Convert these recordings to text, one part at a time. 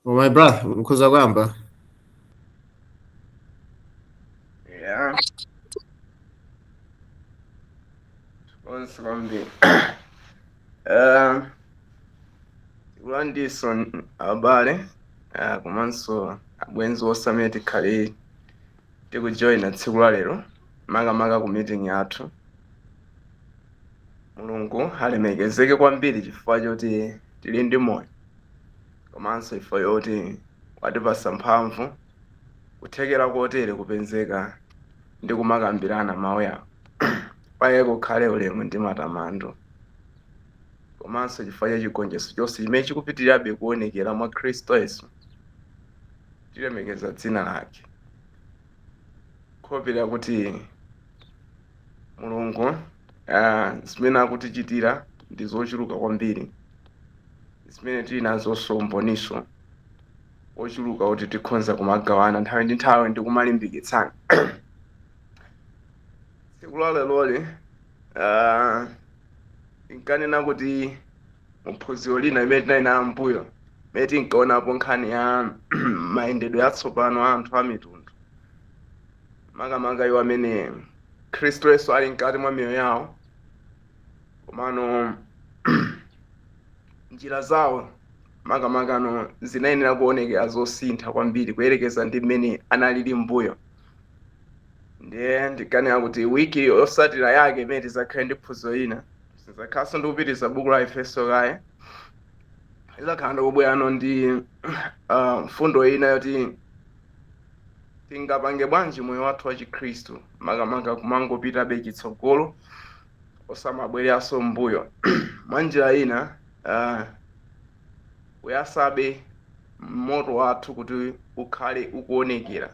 Oh, my brother, mukhoza kuyamba. Yeah, onse kwambiri. Tikulandiso abale komanso abwenzi onse amene tikhale tikujoyina tsiku la lero, makamaka ku meeting yathu. Mulungu alemekezeke kwambiri chifukwa choti tili ndi moyo, komanso chifukwa choti watipasa mphamvu kuthekera kotere kupezeka ndi kumakambirana mawu yawo. Kwa iye kukhale ulemu ndi matamando, komanso chifukwa cha chigonjetso chonse chimene chikupitirirabe kuonekera mwa Khristu Yesu, tilemekeza dzina lake. Khulupirira kuti Mulungu zimene akutichitira ndi zochuluka kwambiri, zimene tili nazonso umboniso ochuluka kuti tikhonza kumagawana nthawi ndi nthawi ndi kumalimbikitsana. Tsiku la leroli tinkanena kuti muphunziro lina imene tinali nayo mbuyo, imene tinkaonapo nkhani ya mayendedwe atsopano a anthu a mitundu, makamaka iwo amene Khristu Yesu ali mkati mwa miyoyo yawo, komano njira zawo makamakano zinayenera kuonekera zosintha kwambiri kuyerekeza ndi mmene analili mbuyo. Ndiye ndikanena kuti wiki yotsatira yake imene tizakhale ndi phunziro ina, sizakhalanso ndikupitiriza buku la Efeso kaye, izakhala ndikubwerano ndi mfundo ina yoti tingapange bwanji moyo wathu wa Chikhristu makamaka kumangopitabe chitsogolo osamabwereranso mbuyo. Mwa njira ina kuyasabe moto wathu kuti ukhale ukuonekera.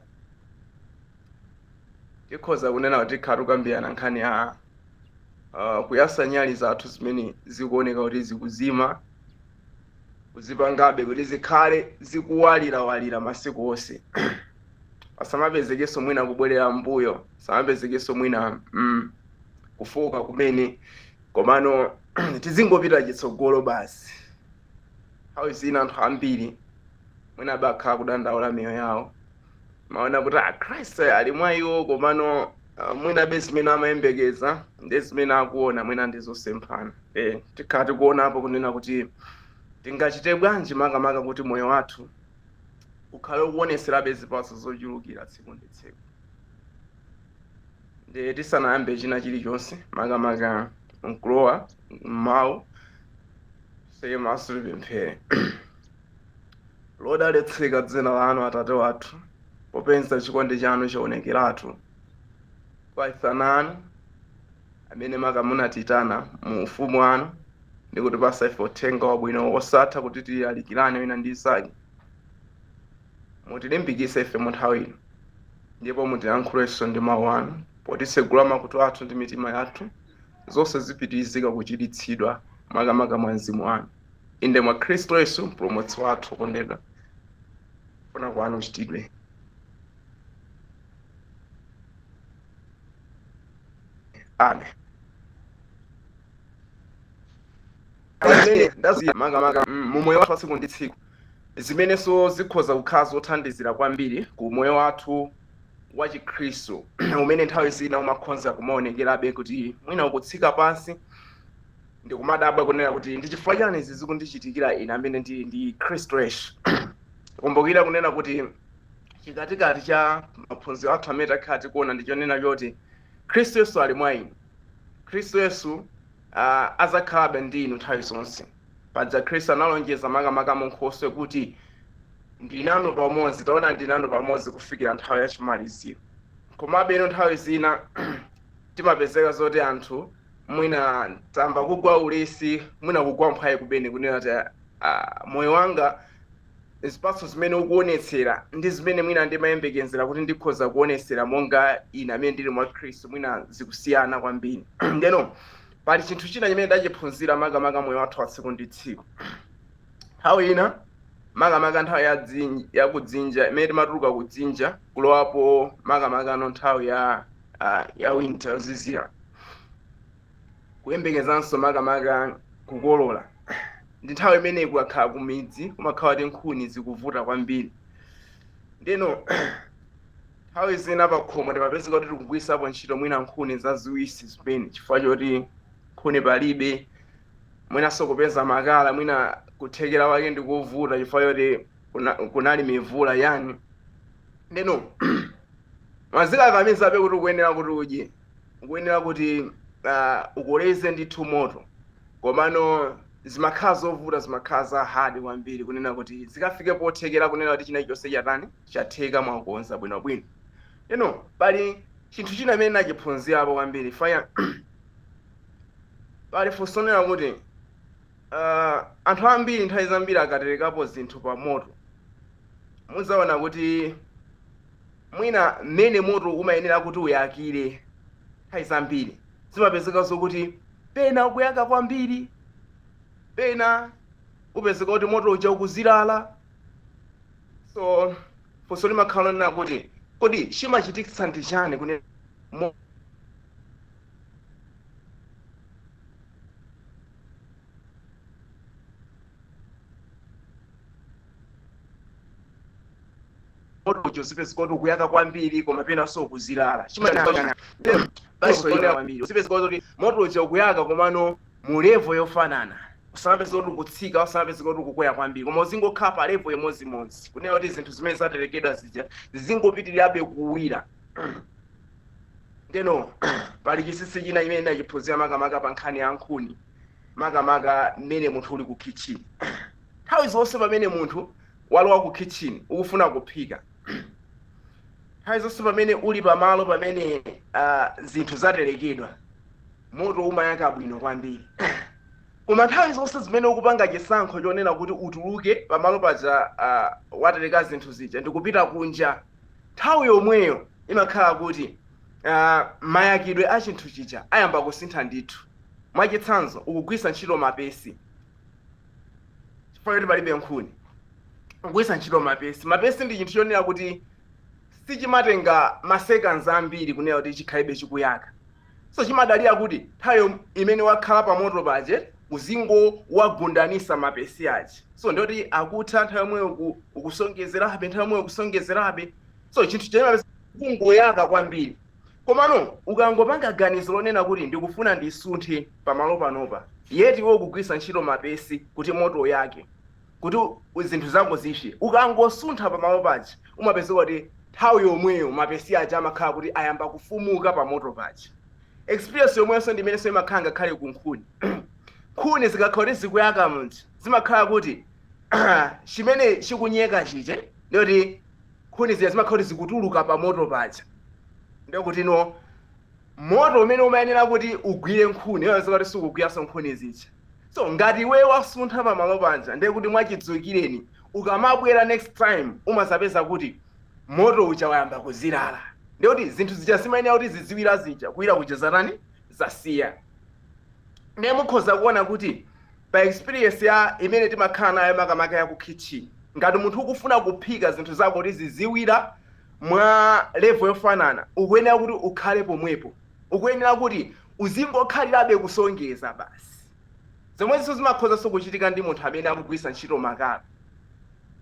Tikhoza kunena kuti tikhala tikukambirana nkhani ya kuyasa nyali zathu zimene zikuoneka kuti zikuzima, kuzipangabe kuti zikhale zikuwalirawalira masiku onse, pasamapezekenso mwina kubwerera mbuyo, pasamapezekenso mwina kufoka kumene, komano tizingopita chitsogolo basi. Nthawi zina anthu ambiri mwina abakhala kudandaula miyoyo yawo, maona kuti Khristu ali mwa iwo, komano mwina be zimene amayembekeza ndi zimene akuona mwina ndi zosemphana. Tikhala tikuonapo kunena kuti tingachite bwanji makamaka kuti moyo wathu ukhale ukuoneserabe zipatso zochulukira tsiku ndi tsiku. Ndiye tisanayambe china chilichonse, makamaka nkulowa mmawu, tseke maso tipemphere. Lodalitsika dzina lanu, Atate wathu, popeza chikondi chanu chaonekeratu kwa ife ana anu amene maka munatiyitana mu ufumu wanu ndi kutipasa ife uthenga wabwino wosatha kuti tilalikirane wina ndi mnzake. Mutilimbikitse ife mu nthawi ino, ndipo mutiyankhulenso ndi mawu anu potitsegula makutu athu ndi mitima yathu, zonse zipitirizika kuchiritsidwa makamaka mwa mzimu wanu, inde mwa Khristu Yesu mpulumutsi wathu wokondedwa. Kufuna kwanu kuchitidwe. Amen. Makamaka mu moyo wathu wa tsiku ndi tsiku, zimenenso zikhoza kukhala zothandizira kwambiri ku moyo wathu wa Chikhristu umene nthawi zina umakhonza kumaonekerabe kuti mwina ukutsika pansi, ndikumadabwa kunena kuti ndi chifukwa chani izi zikundichitikira ine amene ndili ndi Khristu Yesu. Kumbukira kunena kuti chikatikati cha maphunziro athu amene takhala tikuona ndi chonena choti Khristu Yesu ali mwa inu. Khristu Yesu azakhalabe ndi inu nthawi zonse. Paja Khristu analonjeza makamaka mu nkhoswe kuti ndinanu pamodzi, taona ndinanu pamodzi kufikira nthawi ya chimaliziro. Komabe ino nthawi zina timapezeka zoti anthu mwina tamba kugwa ulesi, mwina kugwa mphwayi kumene, kunena kuti moyo wanga zipatso zimene ukuonetsera ndi zimene mwina ndimayembekezera kuti ndikhoza kuonetsera monga ine amene ndili mwa Khristu, mwina zikusiyana kwambiri. Ndeno pali chinthu china chimene ndachiphunzira makamaka moyo wathu wa tsiku ndi tsiku. Nthawi ina makamaka nthawi ya kudzinja, imene timatuluka kudzinja kulowapo makamaka no nthawi ya winter yozizira, kuyembekezanso makamaka kukolola. Ndi nthawi imene kukakhala kumidzi kumakhala kuti nkhuni zikuvuta kwambiri. Ndeno nthawi zina pakhomo timapezeka kuti tikugwiritsapo ntchito mwina nkhuni zaziwisi zimene, chifukwa choti nkhuni palibe, mwinanso kupeza makala mwina kuthekera kwake ndikovuta chifukwa choti kunali mivula yani. Ndeno mwazikakamizabe kuti ukuyenera kuti udye, ukuyenera kuti ukoleze ndithu moto, komano zimakhala zovuta, zimakhala za hard kwambiri kunena kuti zikafike pothekera kunena kuti china chonse chatani, chatheka, mwakonza bwinobwino. Ndeno pali chinthu china imene nachiphunzirapo kwambiri faya. Pali funso lonena kuti anthu ambiri nthawi zambiri akaterekapo zinthu pa moto, mudzaona kuti mwina mmene moto umayenera kuti uyakire, nthawi zambiri zimapezeka zokuti pena ukuyaka kwambiri, pena upezeka kuti moto uja ukuzilala. So funso limakhala lonena kuti kodi chimachitikitsa ndi chani kunena moto uja uzipezeka kuti ukuyaka kwambiri koma penanso ukuzilala? Kwambiri uzipezeka kuti moto uja ukuyaka komano mu level yofanana, usamapezeka kuti ukutsika, usamapezeka kuti ukukwera kwambiri, koma uzingokhala pa level imodzimodzi, kunena kuti zinthu zimene zaterekedwa zija zizingopitirirabe kuwira. Ndeno pali chinsinsi china imene nachiphunzira makamaka pa nkhani ya nkhuni, makamaka mmene munthu uli ku kitchen. Nthawi zonse pamene munthu walowa ku kitchen ukufuna kuphika, nthawi zonse pamene uli pamalo pamene zinthu zaterekedwa, moto umayaka bwino kwambiri. Koma nthawi zonse zimene ukupanga chisankho chonena kuti utuluke pamalo paja watereka zinthu zija ndikupita kunja, nthawi yomweyo imakhala kuti mayakidwe a chinthu chija ayamba kusintha ndithu. Mwachitsanzo, ukugwiritsa ntchito mapesi chifukwa choti palibe nkhuni, ukugwiritsa ntchito mapesi. Mapesi ndi chinthu chonena kuti sichimatenga ma seconds ambiri kunena kuti chikhalebe chikuyaka. So chimadalira kuti nthawi imene wakhala pamoto paje uzingowagundanisa mapesi aja. So ndiyoti akutha, nthawi yomweyo ukusongezerabe, nthawi yomweyo ukusongezerabe. So chinthu chimene kungoyaka kwambiri. Komano ukangopanga ganizo lonena kuti ndikufuna ndisunthe pamalo panopa, yet iwe ukugwiritsa ntchito mapesi kuti moto uyake, kuti zinthu zako zipse, ukangosuntha pamalo paja umapezeka kuti nthawi yomweyo mapesi aja amakhala kuti ayamba kufumuka pamoto paja. Experience yomwenso ndi imenenso imakhala ngakhale ku nkhuni. Nkhuni zikakhala kuti zikuyaka munthu, zimakhala kuti chimene chikunyeka chije, ndiyoti nkhuni zija zimakhala kuti zikutuluka pamoto paja. Ndikuti no moto umene umayenera kuti ugwire nkhuni umapezeka kuti sukugwiranso nkhuni zija. So ngati iwe wasuntha pamalo paja, ndiye kuti mwachidziwikireni ukamabwera next time umazapeza kuti moto uja wayamba kuzilala. Ndiye kuti zinthu zija zimayenera kuti ziziwira zija, kuwira kuja zatani, zasiya. Ndiye mukhoza kuona kuti pa experience ya imene timakhala nayo makamaka ya ku kitchen, ngati munthu ukufuna kuphika zinthu zako kuti ziziwira mwa level yofanana, ukuyenera kuti ukhale pomwepo, ukuyenera kuti uzingokhalirabe kusongeza basi. Zomwezinso zimakhozanso kuchitika ndi munthu amene akugwiritsa ntchito makala.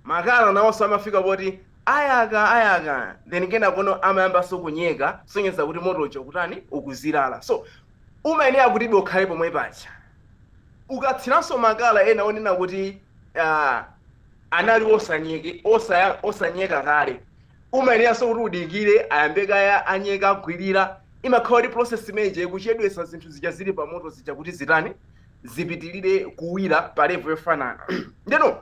Makala nawonso amafika poti ayaka ayaka, then kenakono amayambanso kunyeka, kusonyeza kuti moto uja ukutani, ukuzilala. So umayenera kuti ibe ukhale pomwe paja. Ukatsiranso makala ena onena kuti anali osanyeka kale, umayeneranso kuti udikire ayambe kaya anyeka agwirira. Imakhala kuti process imeneyi ikuchedwetsa zinthu zija zili pa moto zija kuti zitani, zipitirire kuwira pa level yofanana. Ndeno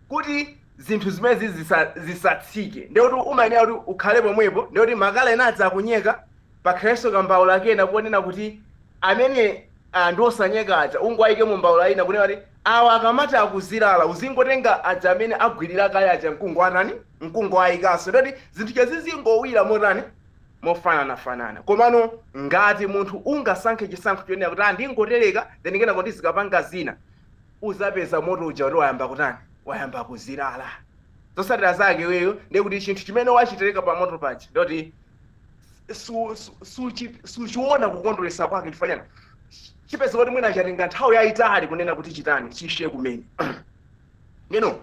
kuti zinthu zimenezi zisatsike, ndekuti umayenera kuti ukhale pomwepo. Ndekuti makala ena adza akunyeka, pakhalenso kambaula kena konena kuti amene ndi osanyeka aja ungowayike mu mbaula ina, kunena kuti awa akamati akuzilala uzingotenga aja amene agwirira kale aja mkungo atani, mkungowayikanso. Ndekuti zinthu zizingowira motani, mofananafanana. Komano ngati munthu ungasankhe chisankho chonena kuti ndingotereka, then kenako ndizikapanga zina, uzapeza moto uja kuti wayamba kutani, wayamba kuzilala. Zotsatira zake iweyo ndiye kuti chinthu chimene wachitereka pa moto paja ndoti suchiona kukondweretsa kwake. Chifukwa chani? Chipeza kuti mwina chatenga nthawi yayitali kunena kuti chitani, chishe kumene. Ndino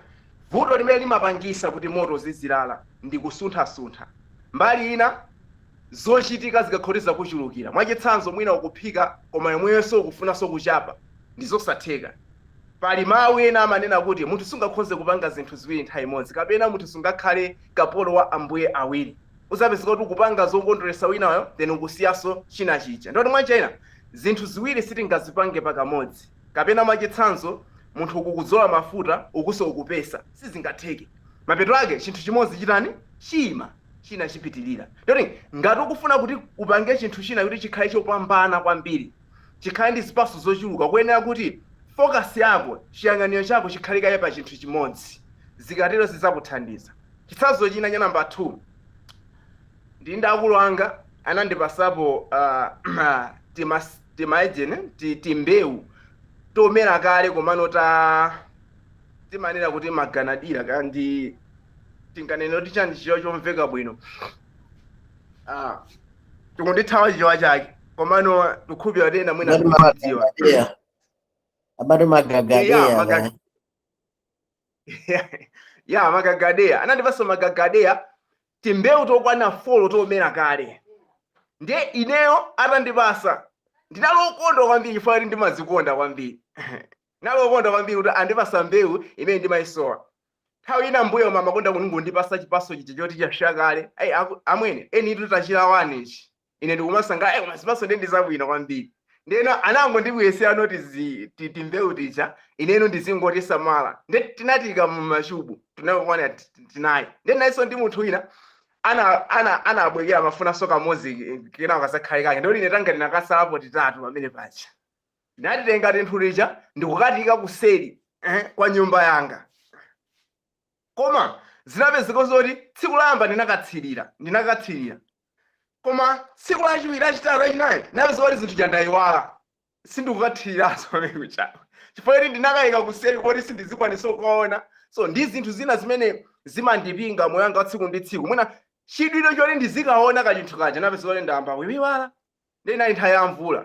vuto limene limapangisa kuti moto uzizilala ndi kusunthasuntha. Mbali ina, zochitika zikakhotiza kuchulukira, mwachitsanzo, mwina ukuphika koma yomweyonso ukufunanso kuchapa, ndi zosatheka. Pali mawu ena amanena kuti munthu sungakhoze kupanga zinthu ziwiri nthawi imodzi, kapena munthu sungakhale kapolo wa ambuye awiri. Uzapezeka kuti ukupanga zokondweretsa winayo, then ukusiyanso china chija. Ndoti mwanjira zinthu ziwiri sitingazipange pakamodzi. Kapena mwachitsanzo, munthu ukukudzola mafuta, ukuso ukupesa, sizingatheke. Mapeto ake chinthu chimodzi chitani? Chima, china chipitirira. Ndoti ngati ukufuna kuti upange chinthu china kuti chikhale chopambana kwambiri, chikhale ndi zipatso zochuluka, kuyenera kuti focus yako, chiyang'aniro chako chikhale kaye pa chinthu chimodzi. Zikatero zidzakuthandiza. Chitsanzo china cha namba 2, ndi akulu anga anandipasapo timaejene timbewu tomera kale, komano ta timanena kuti maganadira, kandi tinganene kuti chani chicho chomveka bwino. Tikundithawa chichewa chake, komano tikukhulupirira kuti ena mwina Abati tikudziwa. Magagadeya, abati magagadeya. Ya, magagadeya. Anandipasa magagadeya, timbewu tokwana 4 tomera kale. Ndiye ineyo atandipasa ndinalokondwa kwambiri, chifukwa kuti ndimazikonda kwambiri. Nalokondwa kwambiri kuti andipasa mbewu imene ndimayisowa. Nthawi ina mbuyo mamakonda kungondipasa chipaso chija choti chapsa kale. Ayi, amwene eni tutachilawani ichi, ine ndikumasanga, ayi, koma zipaso ndi zabwino kwambiri. Ndeno anangondibwesera noti timbewu tija, ineno ndizingoti samala. Nde tinatika mumachubu tinakwana tinayi. Nde nayenso ndi munthu wina ana ana anabwekera, amafunanso kamodzi kena kasakhale kake. Ndoti ine tanga tinakasalapo titatu pamene paja. Ndinatitenga tinthu tija ndikukatika kuseri kwa nyumba yanga. Koma zinapezeka zoti tsiku loyamba ndinakatsirira, koma tsiku lachiwiri, lachitatu, lachinayi, ndinapeza kuti zinthu chandayiwala, sindikukathiriranso pamene kuchako, chifukwa kuti ndinakayika kuseri koti sindizikwanisa kukaona. So ndi zinthu zina zimene zimandipinga moyo wanga wa tsiku ndi tsiku. Mwina chidwiro choti ndizikaona kachinthu kaja, napeza kuti ndayamba kuyiwala. Ndi inali nthawi ya mvula,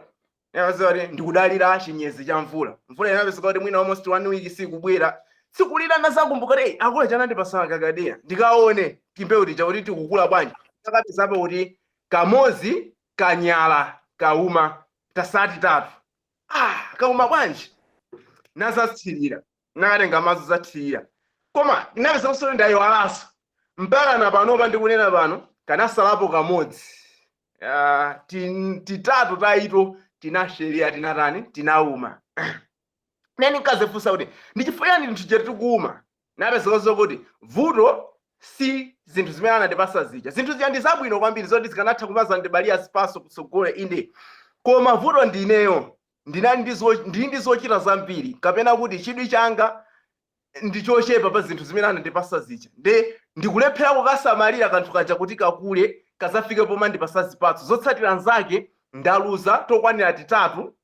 napeza kuti ndikudalira chinyezi cha mvula. Mvula inapezeka kuti mwina almost one week sikubwera. Tsiku lina ndazakumbuka kuti, "Ei, akulu chanandipasa kakadiya, ndikaone timbewu tija kuti tikukula bwanji." Takapezapo kuti kamodzi kanyala kauma, tasati tatu. Ah, kauma bwanji? Nazathirira, nakatenga madzi zathirira, koma ndinapeza kuti ndayiwalanso. Mpaka na panopa ndikunena pano, kanasalapo kamodzi. Titatu taito tinasherera, tinatani, tinauma. Neni nkazifunsa kuti ndi chifukwa chani tinthu chetu tikuuma. Napezeka zokuti vuto si zinthu zimene anandipasa zija. Zinthu zija ndi zabwino kwambiri zoti zikanatha kumaza ndibalira zipaso kutsogolo, inde, koma vuto ndineyo, ndinali ndili ndi zochita zambiri, kapena kuti chidwi changa ndi chochepa pa zinthu zimene anandipasa zija. Nde ndikulephera kukasamalira kanthu kaja kuti kakule, kazafike pomandipasa zipatso. Zotsatira nzake ndaluza tokwanira titatu.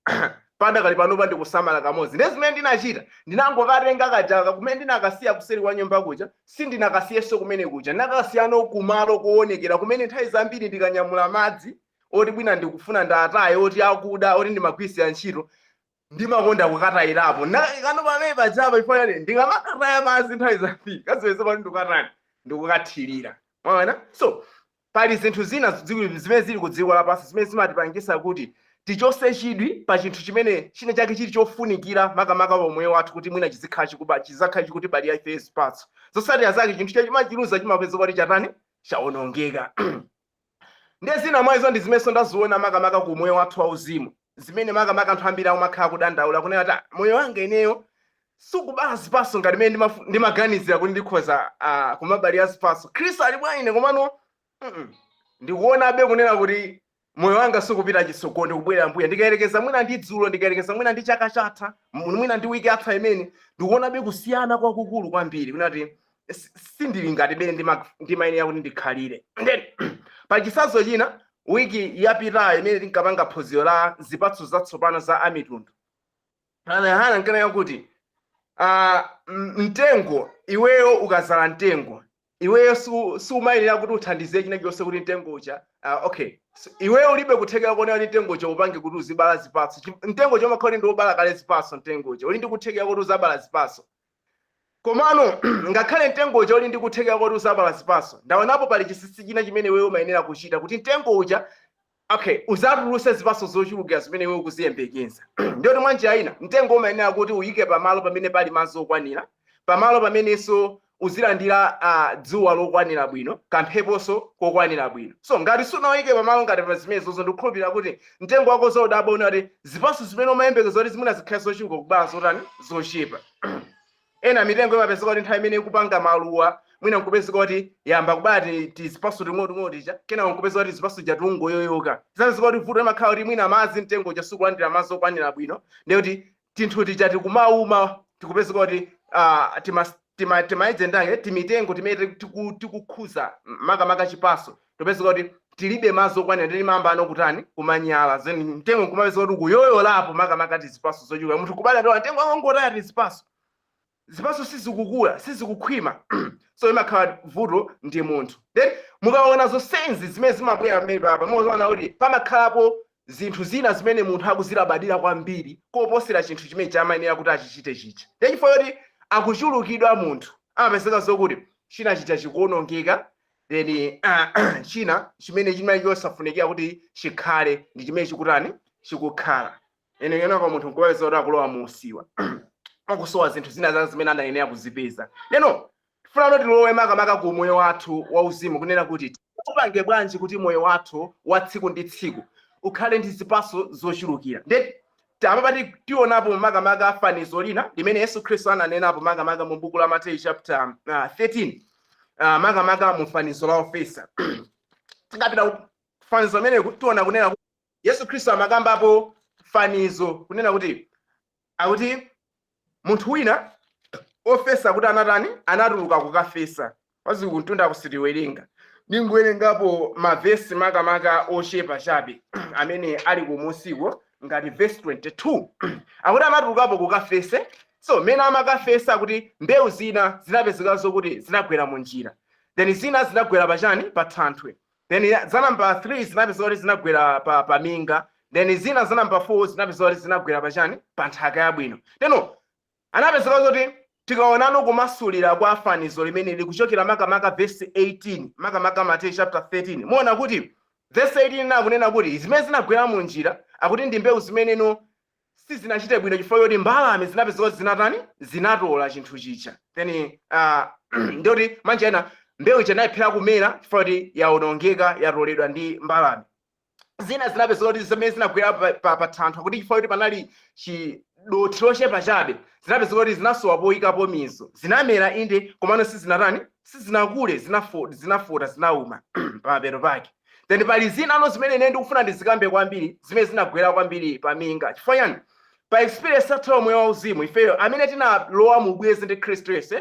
Padakali panopa ndikusamala kamodzi. Ndi zimene ndinachita, ndinangokatenga kajaka kumene ndinakasiya kuseri kwa nyumba kuja. Sindinakasiyenso kumene kuja, ndinakasiyano kumalo koonekera kumene nthawi zambiri ndikanyamula madzi oti bwina ndikufuna ndataye, oti akuda, oti ndimagwirisira ntchito, ndimakonda kukatayirapo. Nakano pamene pachapa, chifukwa chani? Ndikamakataya madzi nthawi zambiri, kazipeza pano ndikukatani, ndikukathirira. Mwaona? So pali zinthu zina zimene zili ku dziko lapansi zimene zimatipangisa kuti tichose chidwi pa chinthu chimene china chake chili chofunikira, makamaka pa moyo wathu, kuti mwina chizikhala chizakhala chikutibalira ife zipatso. Zotsatira zake chinthu chachimachiluza, chimapeza kuti chatani, chawonongeka. Ndiye zina mwa izo ndi zimenso ndaziona makamaka ku moyo wathu wauzimu, zimene makamaka anthu ambiri akumakhala kudandaula kunena kuti, "Ah, moyo wanga ineyo sukubala zipatso ngati mmene ndimaganizira kuti ndikhoza kumabalira zipatso. Khristu ali mwa ine, komano ndikuonabe kunena kuti moyo wanga sukupita chitsogolo, ndikubwerera mbuya. Ndikayerekeza mwina ndi dzulo, ndikayerekeza mwina ndi chaka chatha, mwina ndi wiki yatha imene, ndikuonabe kusiyana kwakukulu kwambiri, kunena kuti sindili ngati mmene ndimayenera kuti ndikhalire." Then pa chitsanzo china, wiki yapitayo imene tinkapanga phunziro la zipatso zatsopano za amitundu, Yohana nkanena kuti mtengo, iweyo ukazala mtengo Iweyo sumayenera kuti uthandize china chonse kuti mtengo uja, okay, so, iweyo ulibe kuthekera kuonera kuti mtengo uja upange kuti uzibala zipatso. Mtengo uja umakhala kuti ndi wobala kale zipatso. Mtengo uja uli ndi kuthekera kuti uzabala zipatso. Komano ngakhale mtengo uja uli ndi kuthekera kuti uzabala zipatso, ndaonapo pali chinsinsi china chimene iweyo umayenera kuchita kuti mtengo uja, okay, uzatuluse zipatso zochulukira zimene iwe ukuziyembekeza. Ndiyoti mwanjira ina mtengo umayenera kuti uyike pamalo pamene pali madzi okwanira, pamalo pamenenso uzilandira dzuwa lokwanira bwino, kampheponso kokwanira bwino. So ngati sunawuyike pamalo ngati pa zimenezozo, ndikukhulupirira kuti mtengo wako uzadabwa una kuti zipatso zimene umayembekeza kuti zimene zikhale zochuluka kubala zotani? Zochepa. Ena mitengo imapezeka kuti nthawi imene ikupanga maluwa, mwina nkupezeka kuti yamba kubala tizipatso ting'onoting'ono tija, kenako nkupezeka kuti zipatso ja tungoyoyoka. Zapezeka kuti vuto imakhala kuti mwina madzi, mtengo uja sukulandira madzi okwanira bwino, ndiye kuti tinthu tija tikumauma, tikupezeka kuti timaidze ndange timitengo timene tikukhuza makamaka chipatso, topezeka kuti tilibe madzi okwanira, ndi timamba ano kutani? Kumanyala. Then mtengo nkumapezeka kuti ukuyoyolapo makamaka tizipatso zochuluka. Munthu kubala ndowa mtengo angongotaya tizipatso, zipatso sizikukula, sizikukhwima. So imakhala vuto ndi munthu. Then mukaona zonsenzi zimene zimabwera pamene papa, mukaona kuti pamakhalapo zinthu zina zimene munthu akuzilabadira kwambiri koposera chinthu chimene chamayenera kuti achichite chicha. Then chifukwa choti akuchulukidwa, munthu amapezeka zokuti china chija chikuonongeka, then china chimene chimene chosafunikira kuti chikhale ndi chimene chikutani? Chikukhala. Ene kenako munthu nkupeza kuti akulowa muusiwa, akusowa zinthu zina za zimene anayenera kuzipeza. Leno tifuna tilowe makamaka ku moyo wathu wauzimu, kunena kuti tipange bwanji kuti moyo wathu wa tsiku ndi tsiku ukhale ndi zipatso zochulukira. Nde tamapati tionapo makamaka fanizo lina limene Yesu Khristu ananenapo makamaka mu buku la Mateyu chapter 13, makamaka mu fanizo la ofesa. Tikapita ku fanizo limeneku, tiona kunena kuti Yesu Khristu amakambapo fanizo kunena kuti akuti munthu wina ofesa kuti anatani? Anatuluka kukafesa. Wazi kuntunda kusitiwerenga, ndingowerengapo mavesi makamaka ochepa chabe amene ali kumusiko, ngati vesi 22, akuti anatulukapo kukafese. So mene amakafesa, kuti mbewu zina zinapezeka zokuti zinagwera mu njira, then zina zinagwera pachani? Pa thanthwe. Then za namba 3 zinapezeka kuti zinagwera pa minga, then zina za namba 4 zinapezeka kuti zinagwera pachani? Pa nthaka yabwino. Teno anapezeka zoti tikaonano kumasulira kwa fanizo limene likuchokera makamaka verse 18, makamaka Mateyu chapter 13, muona kuti verse 18 nakunena kuti zimene zinagwera mu njira akuti ndi mbewu zimeneno sizinachite bwino chifukwa choti mbalame zinapezeka kuti zinatani? Zinatola chinthu chija. Then ndiyoti manja ena mbewu ija inayiphera kumera chifukwa choti yaonongeka, yatoledwa ndi mbalame. Zina zinapezeka kuti zimene zinagwera pa thanthwe, kuti chifukwa kuti panali chidothi lochepa chabe, zinapezeka kuti zinasowa poyikapo mizu. Zinamera inde, komano sizinatani? Sizinakule, zinafota, zinauma pamapeto pake. Then pali zinano zimene ine ndikufuna ndizikambe kwambiri, zimene zinagwera kwambiri pa minga. Chifukwa chani? Pa experience yathu ya moyo wauzimu, ifeyo amene tinalowa mu ubwenzi ndi Khristu Yesu,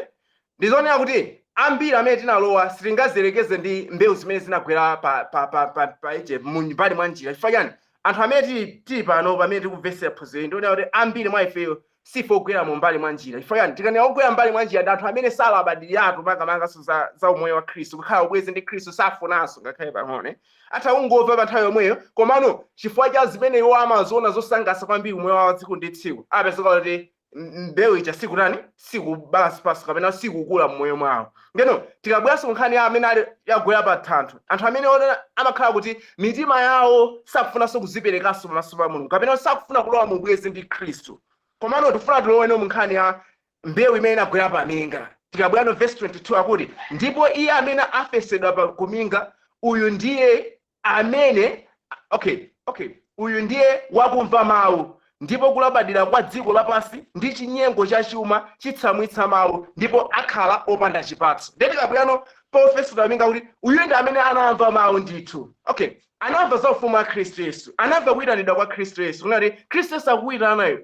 ndizonena kuti ambiri amene tinalowa sitingaziyerekeze ndi mbewu zimene zinagwera pa ije mbali mwa njira. Chifukwa chani? Anthu amene tili pano pamene tikumvetsera phunziro, ndionera kuti ambiri mwa ifeyo sife ogwera mu mbali mwa njira. Chifukwa chani? Tikanena ogwera mbali mwa njira ndi anthu amene salabadiliratu makamakaso za umoyo wa Khristu, kukhala ubwenzi ndi Khristu safunanso ngakhale pang'ono. Atha kungomva pa nthawi yomweyo, komano chifukwa cha zimene iwo amaziona zosangalatsa kwambiri umoyo wawo tsiku ndi tsiku, apezeka kuti mbewu ija sikutani? Sikubala zipatso kapena sikukula mmoyo mwawo. Ndeno tikabweranso nkhani ya amene ali yagwera pa thanthwe, anthu amene ona amakhala kuti mitima yawo sakufunanso kuziperekanso pamaso pa Mulungu kapena sakufuna kulowa mu ubwenzi ndi Khristu. Komano tifuna tiloweno mu nkhani ya mbewu imene inagwera pa minga. Tikabwerano verse 22, akuti ndipo iye amene afesedwa pa kuminga, uyu ndiye amene, okay, uyu ndiye wakumva mawu, ndipo kulabadira kwa dziko lapansi ndi chinyengo cha chuma chitsamwitsa mawu, ndipo akhala opanda chipatso. Ndiye tikabwerano pofesedwa minga, kuti uyu ndi amene anamva mawu ndithu. Okay, anamva za ufumu wa Khristu Yesu, anamva kuyitanidwa kwa Khristu Yesu, kunati Khristu Yesu akuyitanayo,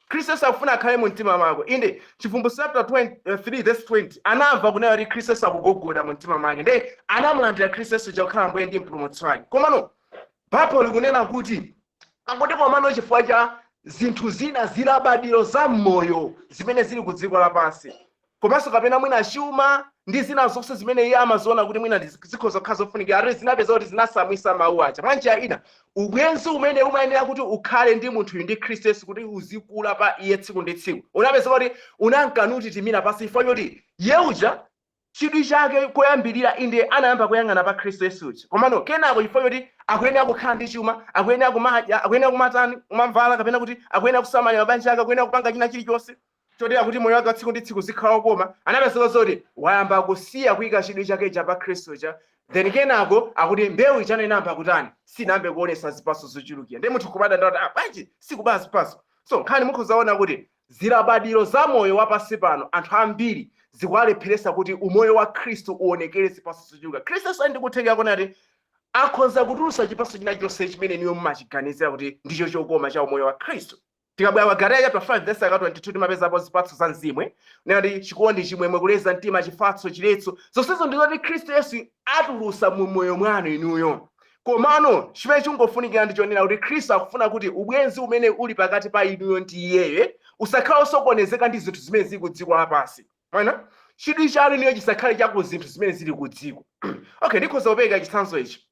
Khristu Yesu akufuna akhale mu mtima mwako. Inde, Chivumbulutso chapter 20, 3 verse 20, anamva kunena kuti Khristu Yesu akugogoda mu mtima mwake, ndiye anamulandira Khristu Yesu kukhala Ambuye ndi Mpulumutsi wake. Komano Baibulo likunena kuti akuti komano chifukwa cha zinthu zina, zilabadiro za mmoyo zimene zili ku dziko lapansi. komanso kapena mwina chuma ndi zina zonse zimene iye amaziona kuti mwina zikhoza kukhala zofunikira, ati zinapeza kuti zinasamwisa mawu aja. Mwanjira ina, ubwenzi umene umayenera kuti ukhale ndi munthuyu ndi Khristu Yesu, kuti uzikula pa iye tsiku ndi tsiku, unapeza kuti unankanuti timira pasi, chifukwa choti iye uja chidwi chake koyambirira inde anayamba kuyang'ana pa Khristu Yesu uja, komano kenako chifukwa choti akuyenera kukhala ndi chuma, akuyenera kumadya, akuyenera kumatani, kumamvala, kapena kuti akuyenera kusamalira mabanja ake, akuyenera kupanga china chilichonse chotera kuti moyo wake wa tsiku ndi tsiku zikhala okoma, anapezeka zoti wayamba kusiya kuyika chidwi chake cha pa Khristu cha. Then kenako akuti mbewu ichano inayamba kutani? Sinayambe kuonesa zipatso zochulukira. Ndi munthu kubada ndati, "Ah, bwanji sikubala zipatso?" So nkhani mukhozaona kuti zilabadiro za moyo wapansi pano anthu ambiri zikuwalepheresa kuti umoyo wa Khristu uonekere zipatso zochuluka. Khristu Yesu ali ndi kuthekera konati akhoza kutulutsa chipatso china chonse chimene niyo mumachiganizira kuti ndicho chokoma cha umoyo wa Khristu. Tikabwera pa Galatiya chapter 5 verse 22, timapezapo zipatso za mzimu, nati chikondi, chimwemwe, kuleza mtima, chifatso, chiletso. Zonsezo ndizoti Khristu Yesu atulutsa mu moyo mwanu inuyo. Komano chimene chingofunikira ndi chonena kuti Khristu akufuna kuti ubwenzi umene uli pakati pa inuyo ndi iyeyo usakhale osokonezeka ndi zinthu zimene zili ku dziko lapansi. Mwana, chidwi chanu inuyo chisakhale chaku zinthu zimene zili ku dziko. Okay, ndikhoza kupereka chitsanzo ichi.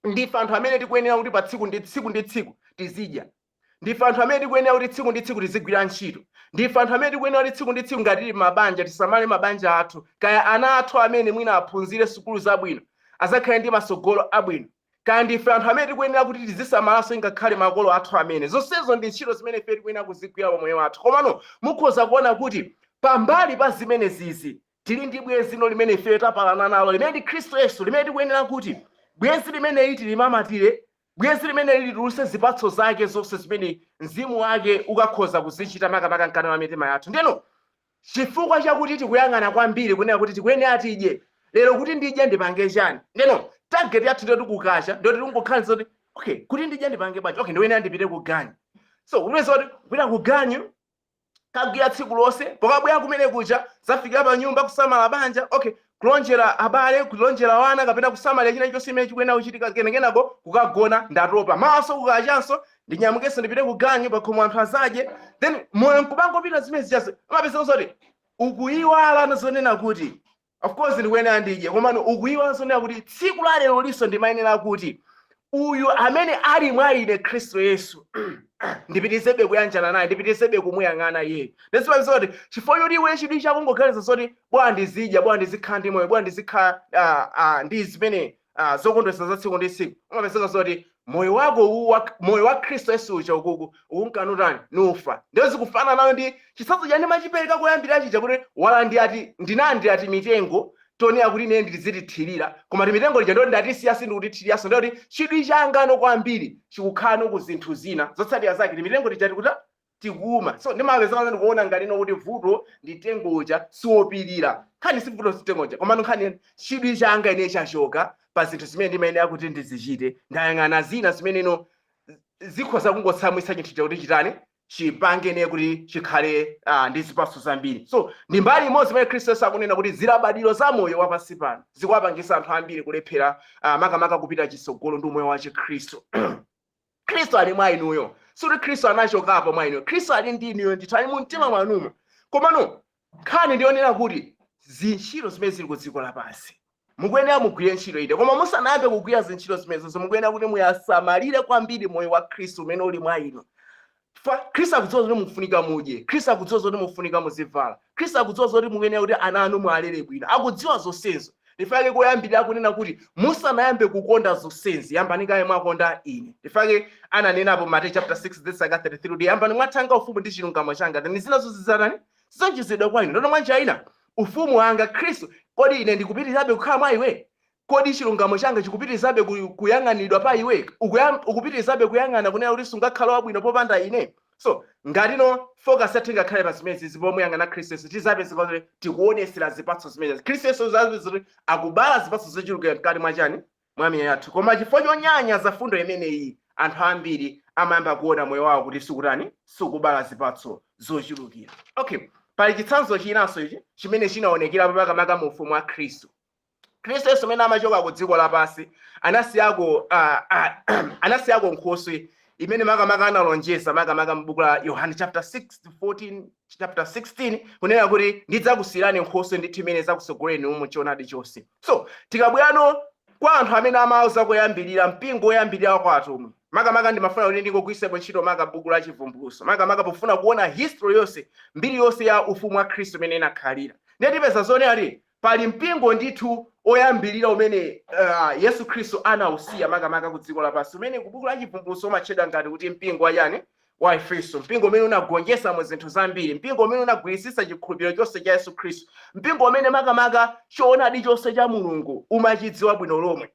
Ndife anthu amene tikuyenera kuti pa tsiku ndi tsiku ndi tsiku tizidya. Ndife anthu amene tikuyenera kuti tsiku ndi tsiku tizigwira ntchito. Ndife anthu amene tikuyenera kuti tsiku ndi tsiku, ngati tili mabanja, tisamale mabanja athu, kaya ana athu amene mwina aphunzire sukulu zabwino, azakhale ndi masogolo abwino. Kaya ndife anthu amene tikuyenera kuti tizisamalanso ngakhale makolo athu amene. Zonsezo ndi ntchito zimene ife tikuyenera kuzigwira pa moyo wathu. Komano mukhoza kuona kuti pambali pa zimene zizi, tili ndi bwenzi ino limene ife tapalana nalo, limene ndi Khristu Yesu, limene tikuyenera kuti bwenzi limeneyi tilimamatire, bwenzi limene litulutse zipatso zake zonse zimene mzimu wake ukakhoza kuzichita, makamaka mkati mwa mitima yathu. Ndeno chifukwa chakuti tikuyang'ana kwambiri kunena kuti tikuyenera tidye lero, kuti ndidye ndipange chani? Ndeno target yathu ndiyoti kukacha ndiyoti tingokhala zoti, "Okay, kuti ndidye ndipange bwanji? Okay, ndikuyenera ndipite ku ganyu." So kupeza kuti kupita ku ganyu, kagwira tsiku lonse, pokabwera kumene kuja, zafikira pa nyumba, kusamala banja, okay, kulonjera abale, kulonjera wana, kapena kusamalira china chonse chimene chikuyenera kuchitika, kenako kukagona, "Ndatopa." Maso kukachanso, ndinyamukenso ndipite ku ganyu, pakhomo anthu azadye. Then moyo nkupangopita zimene zichazo. Amapeza zoti ukuyiwala zonena kuti of course ndikuyenera ndidye, komano ukuyiwala zonena kuti tsiku la lero liso ndimayenera kuti uyu amene ali mwa ine, Khristu Yesu, ndipitizebe kuyanjana naye, ndipitizebe kumuyang'ana iye. Ndizipapeza kuti chifukwa choti iwe chidwi chako ngoganiza zoti bwana ndizidya, bwana ndizikhala ndi moyo, bwana ndizikhala ndi zimene zokondweretsa za tsiku ndi tsiku, umapezeka zoti moyo wako uwu moyo wa Khristu Yesu uja ukuku ukunkanutani nufa. Ndiyo zikufanana nayo ndi chitsanzo cha ndimachipereka koyambirira chija, kuti walandira ndinandi ati mitengo tonera kuti ine ndizitithirira, koma timitengo lija ndoti ndatisiya, sindikutithiriranso. Ndoti chidwi changano kwambiri chikukhala ku zinthu zina. Zotsatira zake timitengo tija tikuta tikuuma. So ndimapezeka ndikuona ngati ino kuti vuto ndi mtengo uja siwopirira. Nkhani si vuto si mtengo uja, komano nkhani chidwi changa ine chachoka pa zinthu zimene ndimayenera kuti ndizichite, ndayang'ana zina zimene ino zikhoza kungotsamwitsa chinthu chakuti chitani, chipange ne kuti chikhale ndi zipatso zambiri. So ndi mbali imodzi imene Khristu Yesu akunena kuti zilabadiro za moyo wapansi pano zikuwapangisa anthu ambiri kulephera, makamaka kupita chitsogolo ndi umoyo wa Chikhristu. Khristu ali mwa inuyo. Sikuti Khristu anachokapo mwa inuyo. Khristu ali ndi inuyo ndithu, ali mu mtima mwanumo. Komano nkhani ndiyonena kuti zintchito zimene zili ku dziko lapansi, mukuyenera mugwire ntchito ide, koma musanayambe kugwira zintchito zimenezo, mukuyenera kuti muyasamalire kwambiri moyo wa Khristu umene uli mwa inu. Khristu akudziwa zoti mukufunika mudye. Khristu akudziwa zoti mufunika muzivala. Khristu akudziwa zoti mukuyenera kuti ana anu mualere bwino. Akudziwa zonsezo. Ndifake koyambirira kunena kuti musanayambe kukonda zonsezi, yambani kaye mwakonda ine. Ndifake ananenapo Mateyu chapter 6 verse 33 kuti yambani mwathanga ufumu ndi chilungamo changa, then zina zonse zidzatani? Zidzonjezedwa kwa inu. Ndono mwanjira ina, ufumu wanga Khristu, kodi ine ndikupitirizabe kukhala mwa iwe? Kodi chilungamo changa chikupitirizabe kuyang'anidwa pa iwe? Ukupitirizabe kuyang'ana kunena kuti sungakhala wabwino popanda ine? So ngati no focus yathu ingakhale pa zimenezi pomuyang'ana Khristu Yesu, tizapezeka kuti tikuonesera zipatso zimenezi. Khristu Yesu zapeza kuti akubala zipatso zochulukira mkati mwa chani? Mwa miyoyo yathu. Koma chifukwa chonyalanyaza fundo imeneyi, anthu ambiri amayamba kuona moyo wawo kuti sikutani, sikubala zipatso zochulukira. Okay, pali chitsanzo chinanso ichi chimene chinaonekera makamaka mu ufumu wa Khristu. Khristu Yesu amene amachoka ku dziko lapansi anasiyako nkhoswe. Imene makamaka analonjeza makamaka m'buku la Yohane chapter 6 14, chapter 16, kunena kuti ndidzakusiyirani nkhoswe ndithu imene idzakutsogoleni mu choonadi chonse. So tikabwerano kwa anthu amene amauza koyambirira, mpingo woyambirira kwa atumwi, makamaka ndimafuna kuti ndingogwiritsapo ntchito maka buku la Chivumbulutso, makamaka pofuna kuona history yonse, mbiri yonse ya ufumu wa Khristu imene inakhalira. Ndiye tipeza zonena kuti pali mpingo ndithu oyambirira umene Yesu Khristu anausiya makamaka ku dziko lapansi, umene ku buku la Chivumbulutso umatchedwa ngati kuti mpingo wa chani? Wa Efeso. Mpingo umene unagonjetsa mu zinthu zambiri, mpingo umene unagwiritsitsa chikhulupiriro chonse cha Yesu Khristu, mpingo umene makamaka choonadi chonse cha Mulungu umachidziwa bwino lomwe,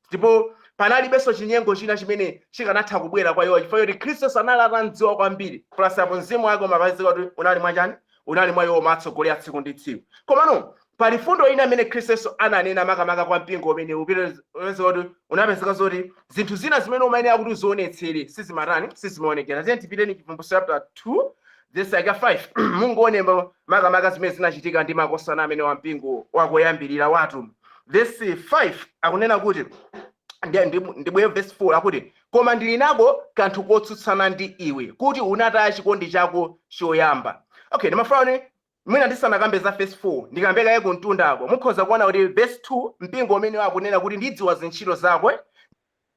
ndipo panalibenso chinyengo china chimene chikanatha kubwera kwa iwo, chifukwa choti Khristu Yesu anali atamdziwa kwambiri. Plus apo mzimu wake umapezeka kuti unali mwachani? Unali mwa iwo, umatsogolera tsiku ndi tsiku. Komano pali fundo ina imene Khristu Yesu ananena makamaka kwa mpingo umene upezeka kuti unapezeka zoti zinthu zina zimene umayenera kuti uzionetsere sizimatani? Sizimaonekera. Tiye tipiteni Chivumbulutso chapter 2 verse yake 5, mungoone makamaka zimene zinachitika ndi makosana amene wa mpingo wakoyambirira watu. Verse 5 akunena kuti, ndibwere verse 4, akuti, "Koma ndili nako kanthu kotsutsana ndi iwe, kuti unataya chikondi chako choyamba." Okay, ndimafuna kuti mwina ndisanakambe za verse 4, ndikambe kaye kumtundako. Mukhoza kuona kuti verse 2, mpingo umene akunena kuti, "Ndidziwa zintchito zako,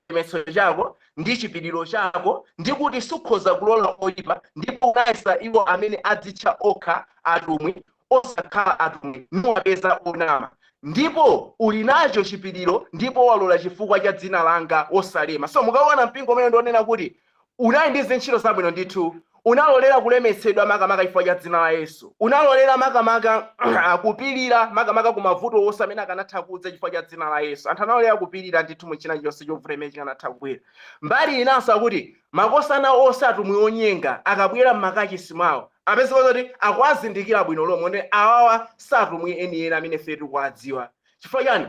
chimetso chako ndi chipiriro chako, ndi kuti sukhoza kulola oyipa, ndipo unayesa iwo amene adzitcha okha atumwi, osakhala atumwi, niwapeza onama. Ndipo uli nacho chipiriro, ndipo walola chifukwa cha dzina langa, wosalema." So mukaona mpingo umene ndionena kuti unali ndi zintchito zabwino ndithu, unalolera kulemetsedwa makamaka chifukwa cha dzina la Yesu, unalolera makamaka kupirira makamaka ku mavuto onse amene akanatha kudza chifukwa cha dzina la Yesu. Anthu analolera kupirira ndithu mu china chonse chovuta imene chikanatha kubwera. Mbali inanso akuti makosana onse, atumwi onyenga, akabwera m'makachisi mwawo, apezeka kuti akuwazindikira bwino lomwe ndi awawa satumwi enieni amene ife tikuwadziwa. Chifukwa chani?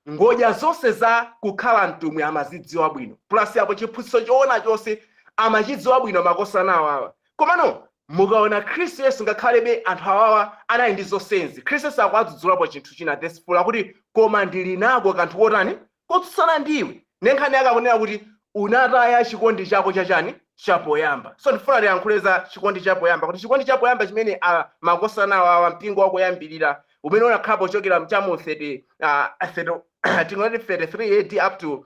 Ngodya zonse za kukhala mtumwi amazidziwa bwino, plus apo chiphunzitso choona chonse amachidziwa bwino makosana awawa. Komano mukaona Khristu Yesu, ngakhalebe anthu awawa anali ndi zonsenzi, Khristu Yesu akuwadzudzulapo chinthu china. Verse 4 akuti, "Koma ndili nako kanthu kotani? Kotsutsana ndiwe." Nenkhani yake akunena kuti unataya chikondi chako chachani? Chapoyamba. So ndifuna tiyankhule za chikondi chapoyamba, kuti chikondi chapoyamba chimene makosana awawa, mpingo wakoyambirira umene unakhala pochokera mchamu 30, 30, tingoti 33 AD up to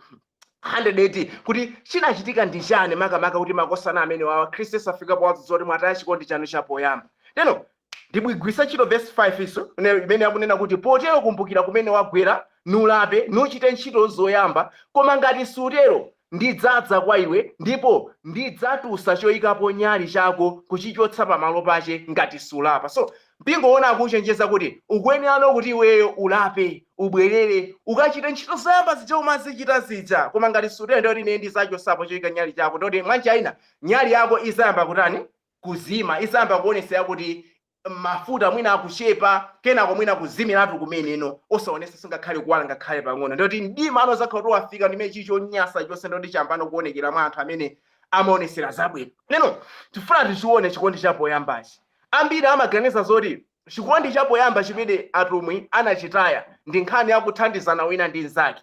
100 AD, kuti chinachitika ndi chani makamaka kuti makosana amene wawa Khristu Yesu afika powadzudzula kuti mwataya chikondi chanu chapoyamba. Lero ndibwigwisa ntchito verse 5 iso imene akunena kuti, "Potero kumbukira kumene wagwera, nulape, nuchite ntchito zoyamba. Koma ngati sutero, ndidzadza kwa iwe, ndipo ndidzatusa choyikapo nyali chako kuchichotsa pamalo pache, ngati sulapa." So mpingo wona akuchenjeza kuti ukuyenerano kuti iweyo ulape, ubwerere, ukachite ntchito zoyamba zija umazichita zija. Koma ngati sutero, ndiyoti ine ndidzachosapo choyika nyali chako. Ndiyoti mwanjira ina nyali yako izayamba kutani? Kuzima. Izayamba kuonesera kuti mafuta mwina akuchepa, kenako mwina kuzimiratu kumeneno, osaonesa ngakhale kuwala ngakhale pang'ono. Ndiyoti mdima ano zakhala kuti wafika, ndimene chili chonyasa chonse ndoti chambano kuonekera mwa anthu amene amaonesera zabwino. Neno tifuna tichione chikondi chapoyambachi. Ambiri amaganiza zoti chikondi chapoyamba chimene atumwi anachitaya ndi nkhani yakuthandizana wina ndi mnzake,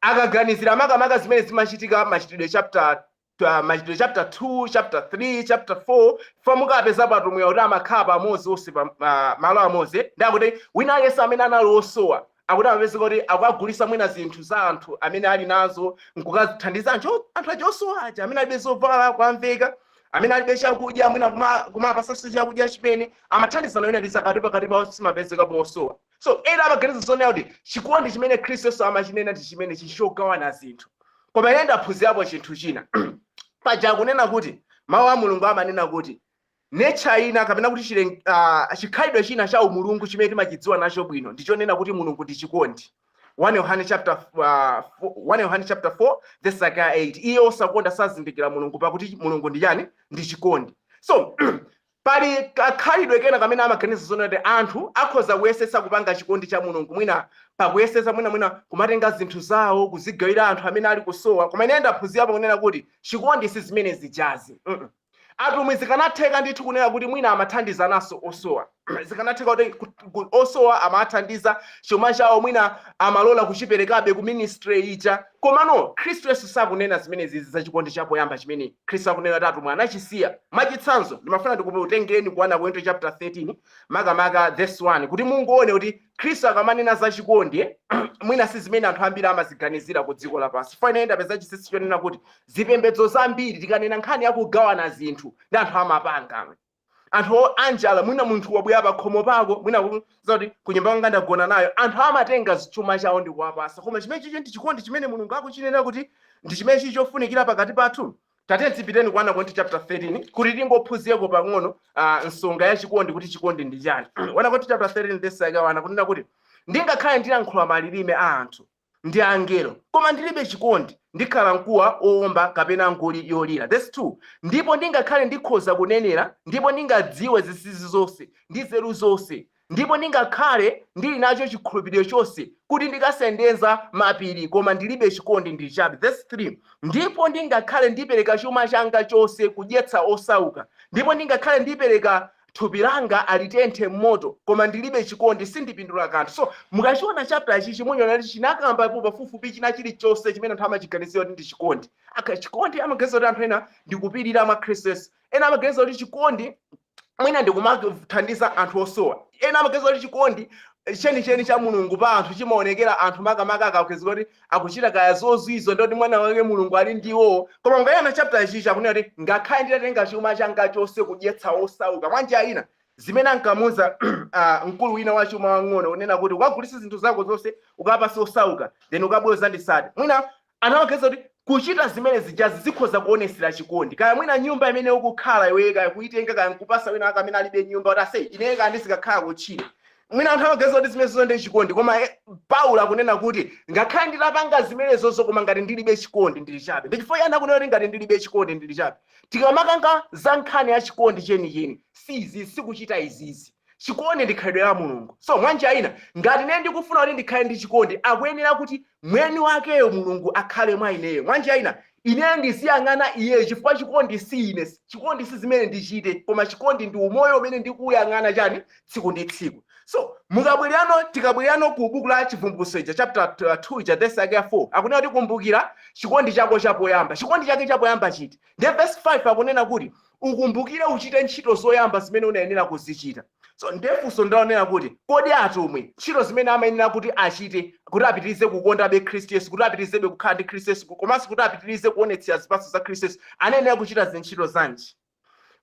akaganizira makamaka zimene zimachitika Machitidwe chapter 2, chapter 3, chapter 4. Fa mukapezapo atumwi kuti amakhala pamodzi onse pa malo amodzi, ndakuti wina aliyense amene anali osowa, akuti amapezeka kuti akukagulisa mwina zinthu za anthu amene ali nazo nkukathandiza anthu aja osowa aja, amene alibe zovala kwamveka, amene alibe chakudya mwina kumapasanso chakudya chimene amathandizana wina ndi zakati pakati pawo simapezekapo osowa. So ena amaganiza zonena kuti chikondi chimene Khristu Yesu amachinena ndi chimene chichogawana zinthu. Koma ine ndaphunzirapo chinthu china. Paja akunena kuti mawu a Mulungu amanena kuti nature ina, kapena kuti chikhalidwe china cha umulungu chimene timachidziwa nacho bwino, ndichonena kuti Mulungu ndi chikondi. 1 Yohane chapter 4 verse 8, "Iye osakonda sazindikira Mulungu, pakuti Mulungu ndi chani? Ndi chikondi." So pali kakhalidwe kena kamene amaganiza zonena kuti anthu akhoza kuyesetsa kupanga chikondi cha Mulungu mwina pakuyesetsa mwina kumatenga zinthu zawo kuzigawira anthu amene ali kusowa. Koma ine ndaphunzirapo kunena kuti chikondi si zimene zijazi. Atumwi zikanatheka ndithu kunena kuti mwina amathandizananso osowa. Zikanatheka kuti osowa amathandiza, chuma chawo mwina amalola kuchiperekabe ku ministry ija. Komano Khristu Yesu sakunena zimenezi za chikondi chapoyamba chimene Khristu akunena kuti atumwi anachisiya. Mwachitsanzo, ndimafuna ndikutengereni ku 1 Korinto chapter 13, makamaka verse 1, kuti mungoone kuti Khristu akamanena za chikondi, mwina si zimene anthu ambiri amaziganizira ku dziko lapansi. Fine, ndapeza chinsinsi chonena kuti zipembedzo zambiri, tikanena nkhani yakugawana zinthu ndi anthu amapanga anthu anjala, mwina munthu wabwera pa khomo pako, mwina kuti kunyumba kwanga ndagona nayo, anthu amatenga chuma chawo ndi kuwapasa. Koma chimene chicho ndi chikondi chimene Mulungu akuchinena kuti ndi chimene chichi chofunikira pakati pathu? Tate, tipiteni ku 1 Korinto chapter 13 kuti tingophunzireko pang'ono nsonga ya chikondi, kuti chikondi ndi chani. 1 Korinto chapter 13 verse yake 1 kunena kuti, "Ndingakhale ndilankhula malilime a anthu ndi angelo, koma ndilibe chikondi, ndikhala mkuwa wowomba kapena nguli yolira." Verse 2, "Ndipo ndingakhale ndikhoza kunenera, ndipo ndingadziwe zinsinsi zonse ndi nzeru zonse, ndipo ndingakhale ndili nacho chikhulupiriro chonse kuti ndikasendeza mapiri, koma ndilibe chikondi, ndili chabe." Verse 3, "Ndipo ndingakhale ndipereka chuma changa chonse kudyetsa osauka, ndipo ndingakhale ndipereka thupi langa alitenthe moto, koma ndilibe chikondi, sindipindula kanthu." So mukachiona chapter ichi, munyona kuti chinakambapo pafupifupi china chilichonse chimene anthu amachiganizira kuti ndi chikondi. Aka chikondi amaganiza kuti anthu ena ndikupirira mwa Khristu Yesu, ena amaganiza kuti chikondi mwina ndikumathandiza anthu osowa, ena amaganiza kuti chikondi chenicheni cha Mulungu pa anthu chimaonekera anthu makamaka akakwezeka kuti akuchita kaya zozizwa, ndoti mwana wake Mulungu ali ndiwo. Koma mukayana chapter ichi, chakunena kuti ngakhale nditatenga chuma changa chonse kudyetsa osauka, mwanjira ina zimene ankamuza mkulu wina wa chuma wang'ono, kunena kuti ukagulitsa zinthu zako zonse, ukapasa osauka, then ukabweza ndisati, mwina anthu amaganiza kuti kuchita zimene zijazi zikhoza kuonesera chikondi. Kaya mwina nyumba imene ukukhala iwe, kaya kuitenga, kaya nkupasa wina wake amene alibe nyumba, kuti ase ineyo kaya ndizikakhala kutchire, mwina anthu amaganiza kuti zimenezo ndi chikondi. Koma Paulo akunena kuti ngakhale nditapanga zimenezozo, koma ngati ndilibe chikondi, ndili chabe. Ndichifukwa chani akunena kuti ngati ndilibe chikondi, ndili chabe? Tikamakanga za nkhani ya chikondi chenicheni, sizi sikuchita izizi. Chikondi ndi khalidwe la Mulungu. So mwanjira ina, ngati ine ndikufuna kuti ndikhale ndi chikondi, akuyenera kuti mwini wakeyo Mulungu akhale mwa ineyo. Mwanjira ina, ineyo ndiziyang'ana iyeyo, chifukwa chikondi si ine, chikondi si zimene ndichite, koma chikondi ndi umoyo umene ndikuyang'ana chani tsiku ndi tsiku. So mukabwererano, tikabwererano ku buku la Chivumbulutso ija, chapter 2 ija, verse yake ya 4, akunena kuti kumbukira chikondi chako chapoyamba. Chikondi chake chapoyamba chiti? Ndiye verse 5 akunena kuti ukumbukire uchite ntchito zoyamba zimene unayenera kuzichita. So ndefunso ndaonera kuti kodi atumwi ntchito zimene amayenera kuti achite kuti apitirize kukondabe Khristu Yesu, kuti apitirizebe kukhala ndi Khristu Yesu, komanso kuti apitirize kuonetsera zipatso za Khristu Yesu, anayenera kuchita zintchito zanji?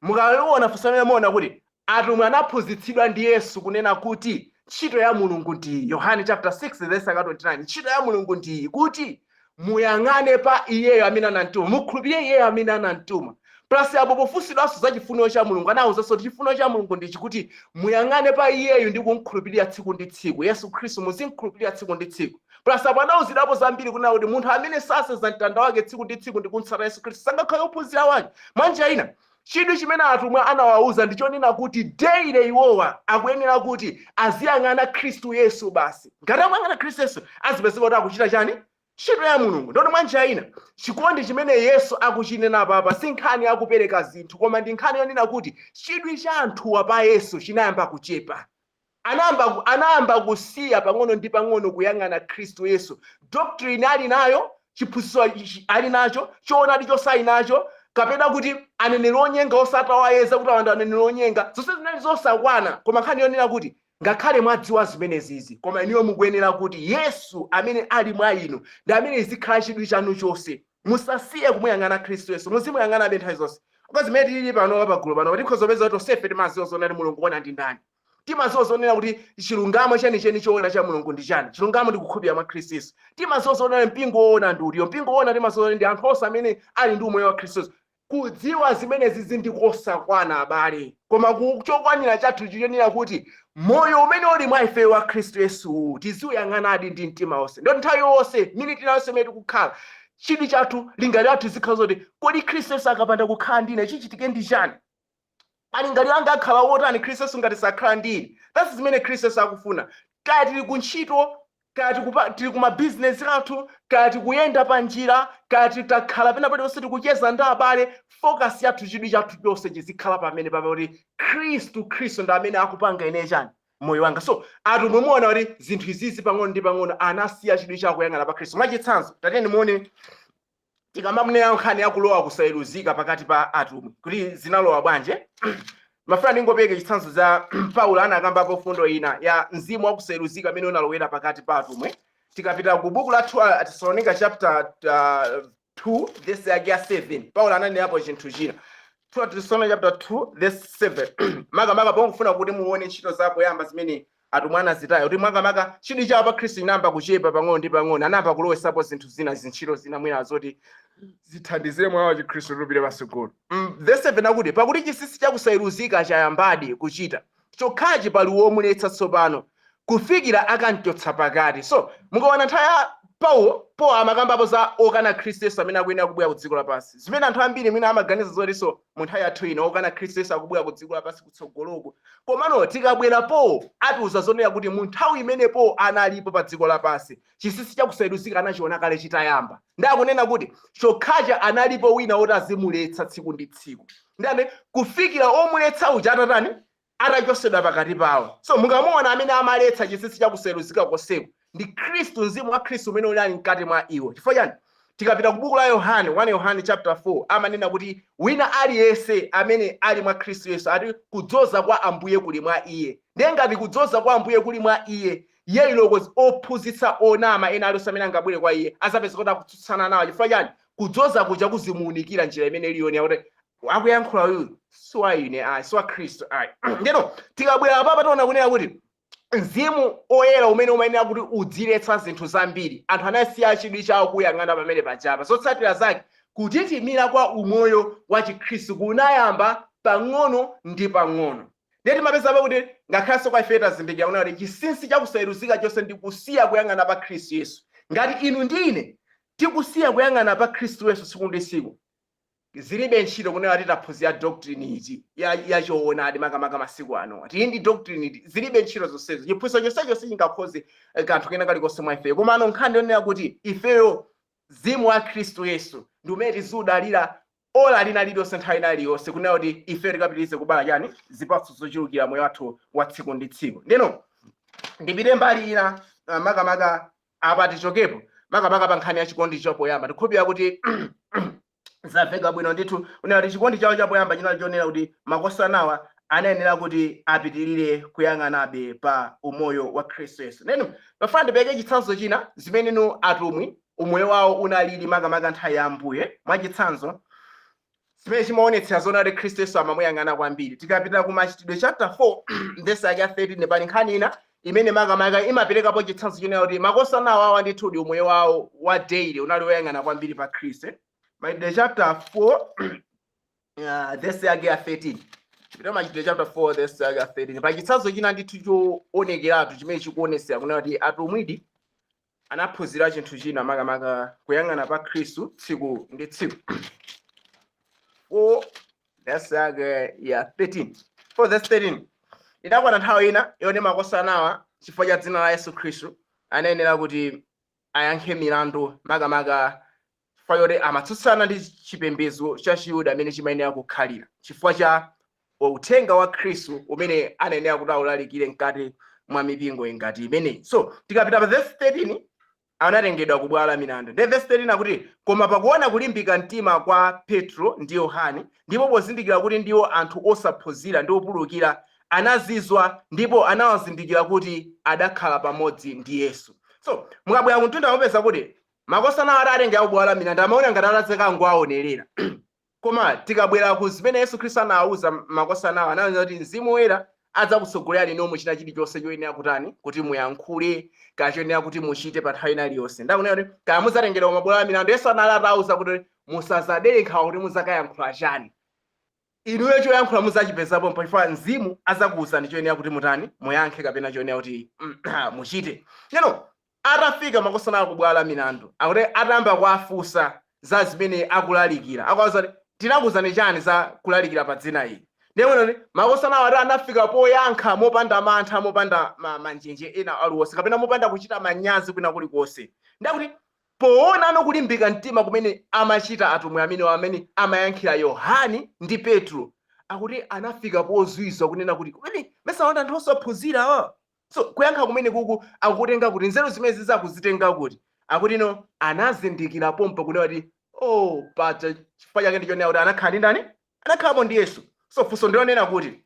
Mukaliona funso limene, muona kuti atumwi anaphunzitsidwa ndi Yesu kunena kuti ntchito ya Mulungu ndi Yohane chapter 6 verse 29, "Ntchito ya Mulungu ndi kuti muyang'ane pa iyeyo amene anamtuma, mukhulupirire iyeyo amene anamtuma." Plus apo pofunsidwanso za chifuniro cha Mulungu, anawuzanso kuti chifuniro cha Mulungu ndi chikuti muyang'ane pa iyeyo ndi kumkhulupirira tsiku ndi tsiku. Yesu Khristu muzimkhulupirira tsiku ndi tsiku. Plus apo anawuzidwapo zambiri kunena kuti munthu amene sasenza mtanda wake tsiku ndi tsiku ndi kumtsata Yesu Khristu sangakhale wophunzira wake. Mwanjira ina, chidwi chimene atumwi anawawuza ndi chonena kuti daily iwowa akuyenera kuti aziyang'ana Khristu Yesu basi. Ngati akuyang'ana Khristu Yesu, azipezeka kuti akuchita chani? Ntchito ya Mulungu. Ndoti mwanjira ina, chikondi chimene Yesu akuchinena papa si nkhani yakupereka zinthu, koma ndi nkhani yonena kuti chidwi cha anthuwa pa Yesu chinayamba kuchepa. Anayamba kusiya pang'ono ndi pang'ono kuyang'ana Khristu Yesu. Doctrine ali nayo, chiphunzitso ali nacho, choonadi chonse ali nacho, kapena kuti aneneri onyenga osatawayeza kuti awa ndi aneneri onyenga, zonse zinali zosakwana. Koma nkhani yonena kuti ngakhale mwadziwa zimenezizi, koma inuyo mukuyenera kuti Yesu amene ali mwa inu ndi amene izikhala chidwi chanu chonse. Musasiye kumuyang'ana Khristu Yesu, muzimuyang'anabe nthawi zonse. Kwa zimene tilili pano pagulu pano, tikhoza kupeza kuti tonsefe timadziwa zonena kuti Mulungu wona ndi ndani, timadziwa zonena kuti chilungamo chenicheni choona cha Mulungu ndi chani, chilungamo ndi kukhulupirira mwa Khristu Yesu. Timadziwa zonena mpingo woona ndi uliyo, mpingo woona timadziwa ndi anthu onse amene ali ndi umoyo wa Khristu Yesu. Kudziwa zimenezi ndikosakwana, abale, koma chokwanira chathu chiyenera kuti moyo umene uli mwa ife wa Khristu Yesu tiziuyang'anadi ndi mtima wonse. Ndo nthawi yonse, miniti yonse imene tikukhala, chidwi chathu, lingaliro lathu zikhala zoti kodi Khristu Yesu akapanda kukhala ndine, chichitike ndi chani? Malingaliro anga akhala wotani Khristu Yesu ngati sakhala ndi ine? That's zimene Khristu Yesu akufuna. Kaya tili kuntchito, Kaya tili kuma business athu, kaya tikuyenda pa njira, kaya takhala pena paliponse tikucheza ndi abale, focus yathu, chidwi chathu chonse chizikhala pamene papa kuti Khristu, Khristu ndi amene akupanga ine chani, moyo wanga. So atumwi muona kuti zinthu izizi pang'ono ndi pang'ono anasiya chidwi chawo kuyang'ana pa Khristu. Mwachitsanzo, tatiyeni muone tikamanena nkhani yakulowa kusayeruzika pakati pa atumwi kuti zinalowa bwanji. Mafuna ndingopereka chitsanzo za Paulo, anakambapo fundo ina ya mzimu wakusayeruzika amene unalowera pakati pa atumwi. Tikapita ku buku la 2 Tesalonika chapter 2 verse yake ya 7, Paulo ananenapo chinthu china. 2 Tesalonika chapter 2 verse 7, makamaka pongofuna kuti muone ntchito zapoyamba zimene atumwi anazitaya, kuti makamaka chidwi chawo pa Khristu chinayamba kuchepa pang'ono ndi pang'ono, anayamba kulowesapo zinthu zina, zintchito zina mwina zoti zithandizire moyo wa Chikhristu tupite patsogolo. Verse 7 akuti, "Pakuti chinsinsi chakusayeruzika chayambadi kuchita, chokhachi pali womuletsa tsopano, kufikira akamchotsa pakati." So mukaona nthawi ya Paulo, Paul amakambapo za okana Khristu Yesu amene akuyenera kubwera ku dziko lapansi, zimene anthu ambiri mwina amaganiza zoti so mu nthawi yathu ino okana Khristu Yesu akubwera ku dziko lapansi kutsogoloko. Komano tikabwera, Paul atiuza zonena kuti mu nthawi imene Paul analipo pa dziko lapansi, chinsinsi chakusayeruzika anachiona kale chitayamba. Ndi akunena kuti chokhacha analipo wina woti azimuletsa tsiku ndi tsiku, ndani? Kufikira omuletsa uja atatani? Atachotsedwa pakati pawo. So mukamuona amene amaletsa chinsinsi chakusayeruzika konseko ndi Khristu, mzimu wa Khristu umene uli ali mkati mwa iwo. Chifukwa chani? Tikapita ku buku la Yohane, 1 Yohane chapter 4, amanena kuti wina aliyense amene ali mwa Khristu Yesu, ati kudzoza kwa Ambuye kuli mwa iye. Ndiye ngati kudzoza kwa Ambuye kuli mwa iye, iye iloko ophunzitsa onama ena alionse amene angabwere kwa iye azapeza kuti akutsutsana nawo. Chifukwa chani? Kudzoza kuja kuzimuunikira njira imene iliyoni yakuti akuyankhula uyu si wa ine ayi, si wa Khristu ayi. Ndeno tikabwera apapa tiona kunena kuti mzimu oyera umene umayenera kuti udziletsa zinthu zambiri, anthu anasiya chidwi chawo kuyang'ana pamene pajapa. Zotsatira zake, kutitimira kwa umoyo wa Chikhristu kunayamba pang'ono ndi pang'ono. Ndiye timapezapo kuti ngakhalenso kwa ife tazindikira kunena kuti chinsinsi chakusayeruzika chonse ndi kusiya kuyang'ana pa Khristu Yesu. Ngati inu ndi ine tikusiya kuyang'ana pa Khristu Yesu tsiku ndi tsiku, zilibe ntchito kunena kuti taphunzira doctrine iti ya choonadi. Makamaka masiku ano tili ndi doctrine iti, zilibe ntchito zonsezo. Chiphunzitso chonsecho sichingakhoze kanthu kena kalikonse mwa ifeyo. Komano nkhani yonena kuti ifeyo mzimu wa Khristu Yesu ndi umene tiziudalira ola lina lililonse, nthawi ina iliyonse, kunena kuti ifeyo tikapitirize kubala chani? Zipatso zochulukira moyo wathu wa tsiku ndi tsiku. Ndeno ndipite mbali ina, makamaka apa tichokepo makamaka pa nkhani ya chikondi chapoyamba. Tikhulupirira kuti zamveka bwino ndithu kunena kuti chikondi chawo chapoyamba chinali chonena kuti makosanawa anayenera kuti apitirire kuyang'anabe pa umoyo wa Khristu Yesu. Nenu pafuna ndipereke chitsanzo china zimene nu atumwi umoyo wawo unalili makamaka nthawi ya Ambuye. Mwachitsanzo, zimene chimaonetsera zoona kuti Khristu Yesu amamuyang'ana kwambiri, tikapita ku Machitidwe chapter 4 verse yake ya 13, pali nkhani ina imene makamaka imaperekapo chitsanzo chonena kuti makosana awawa ndithudi umoyo wawo wa daily unali woyang'ana kwambiri pa Khristu. Machitidwe chapter 4 verse yake ya 13. Tipita Machitidwe chapter 4 verse yake ya 13, pa chitsanzo china ndithu choonekeratu chimene chikuonetsera kunena kuti atumwidi anaphunzira chinthu china, makamaka kuyang'ana pa Khristu tsiku ndi tsiku. 4 verse yake ya 13, 4 verse 13. Idakwana nthawi ina yoti makosanawa, chifukwa cha dzina la Yesu Khristu, anayenera kuti ayankhe milandu, makamaka chifukwa choti amatsutsana ndi chipembedzo cha Chiyuda amene chimayenera kukhalira, chifukwa cha uthenga wa Khristu umene anayenera kuti awulalikire mkati mwa mipingo ingati imeneyi. So tikapita pa verse 13, anatengedwa ku bwalo la milandu. Ndiye verse 13 akuti, "Koma pakuona kulimbika mtima kwa Petro ndi Yohane, ndipo pozindikira kuti ndiwo anthu osaphunzira ndi opulukira, anazizwa, ndipo anawazindikira kuti adakhala pamodzi ndi Yesu." So mukabwera kumtunda mupeza kuti makosana atatengera ku bwalo la milandu amaona ngati atadzeka ngoaonerera. Koma tikabwera ku zimene Yesu Khristu anawuza makosanawo, anawuza kuti Mzimu Woyera adzakutsogolera nomwe china chilichonse choyenera kutani, kuti muyankhule, kaya choyenera kuti muchite pa nthawi ina iliyonse. Ndakunena kuti kaya mudzatengedwa kumabwalo a milandu, Yesu anali atawuza kuti musazadere nkhawa kuti mudzakayankhula chani. Inuyo choyankhula mudzachipezapo chifukwa Mzimu adzakuwuzani choyenera kuti mutani, muyankhe, kapena choyenera kuti muchite. Neno atafika makosana ku bwalo la milandu, akuti atayamba kuwafunsa za zimene akulalikira, akuwauza kuti, "Tinakuwuzani chani za kulalikira pa dzina ili? Ndiye kuti makosana ati anafika poyankha mopanda mantha, mopanda manjenje ena aliwonse, kapena mopanda kuchita manyazi kwina kulikonse. Ndakuti poona ano kulimbika mtima kumene amachita atumwi amene amene amayankhira Yohani ndi Petro, akuti anafika pozizwa kunena kuti kumene mesawanda anthu osaphunzira awa. So kuyankha kumene kuku akutenga kuti nzeru zimene zizakuzitenga kuti akuti no anazindikira pompo kunena kuti, oh, paja chifukwa chake ndichonena kuti anakhala ndi ndani? Anakhalapo ndi Yesu. So funso ndilonena kuti,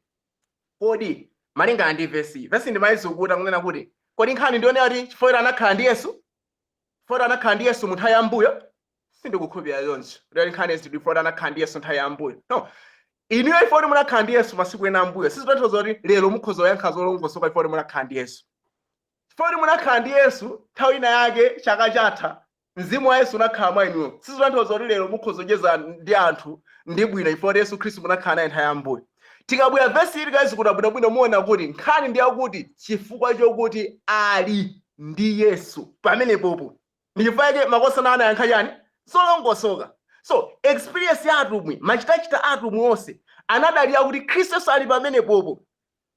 kodi malingana ndi vesi ndimayizukuta kunena kuti, kodi nkhani ndionena kuti chifukwa kuti anakhala ndi Yesu, chifukwa kuti anakhala ndi Yesu mu nthawi ya mbuyo? Sindikukhulupirira choncho kuti nkhani izi chifukwa kuti anakhala ndi Yesu nthawi ya mbuyo. No, inuyo chifukwa kuti munakhala ndi Yesu masiku ena ambuyo sizitanthauza kuti lero mukhoza kuyankha zolongosoka chifukwa kuti munakhala ndi Yesu. Chifukwa kuti munakhala ndi Yesu nthawi ina yake chaka chatha, mzimu wa Yesu unakhala mwa inuyo, sizitanthauza kuti lero mukhoza kucheza ndi anthu ndi bwino chifukwa kuti Yesu Khristu munakhala naye nthawi ya mbuyo. Tikabwera vesi ili tikayizikuta bwinobwino, muona kuti nkhani ndi yakuti chifukwa chokuti ali ndi Yesu pamenepopo ndi chifukwa chake makosana anayankha chani? Zolongosoka. So experience ya atumwi, machitachita a atumwi onse anadalira kuti Khristu Yesu ali pamenepopo.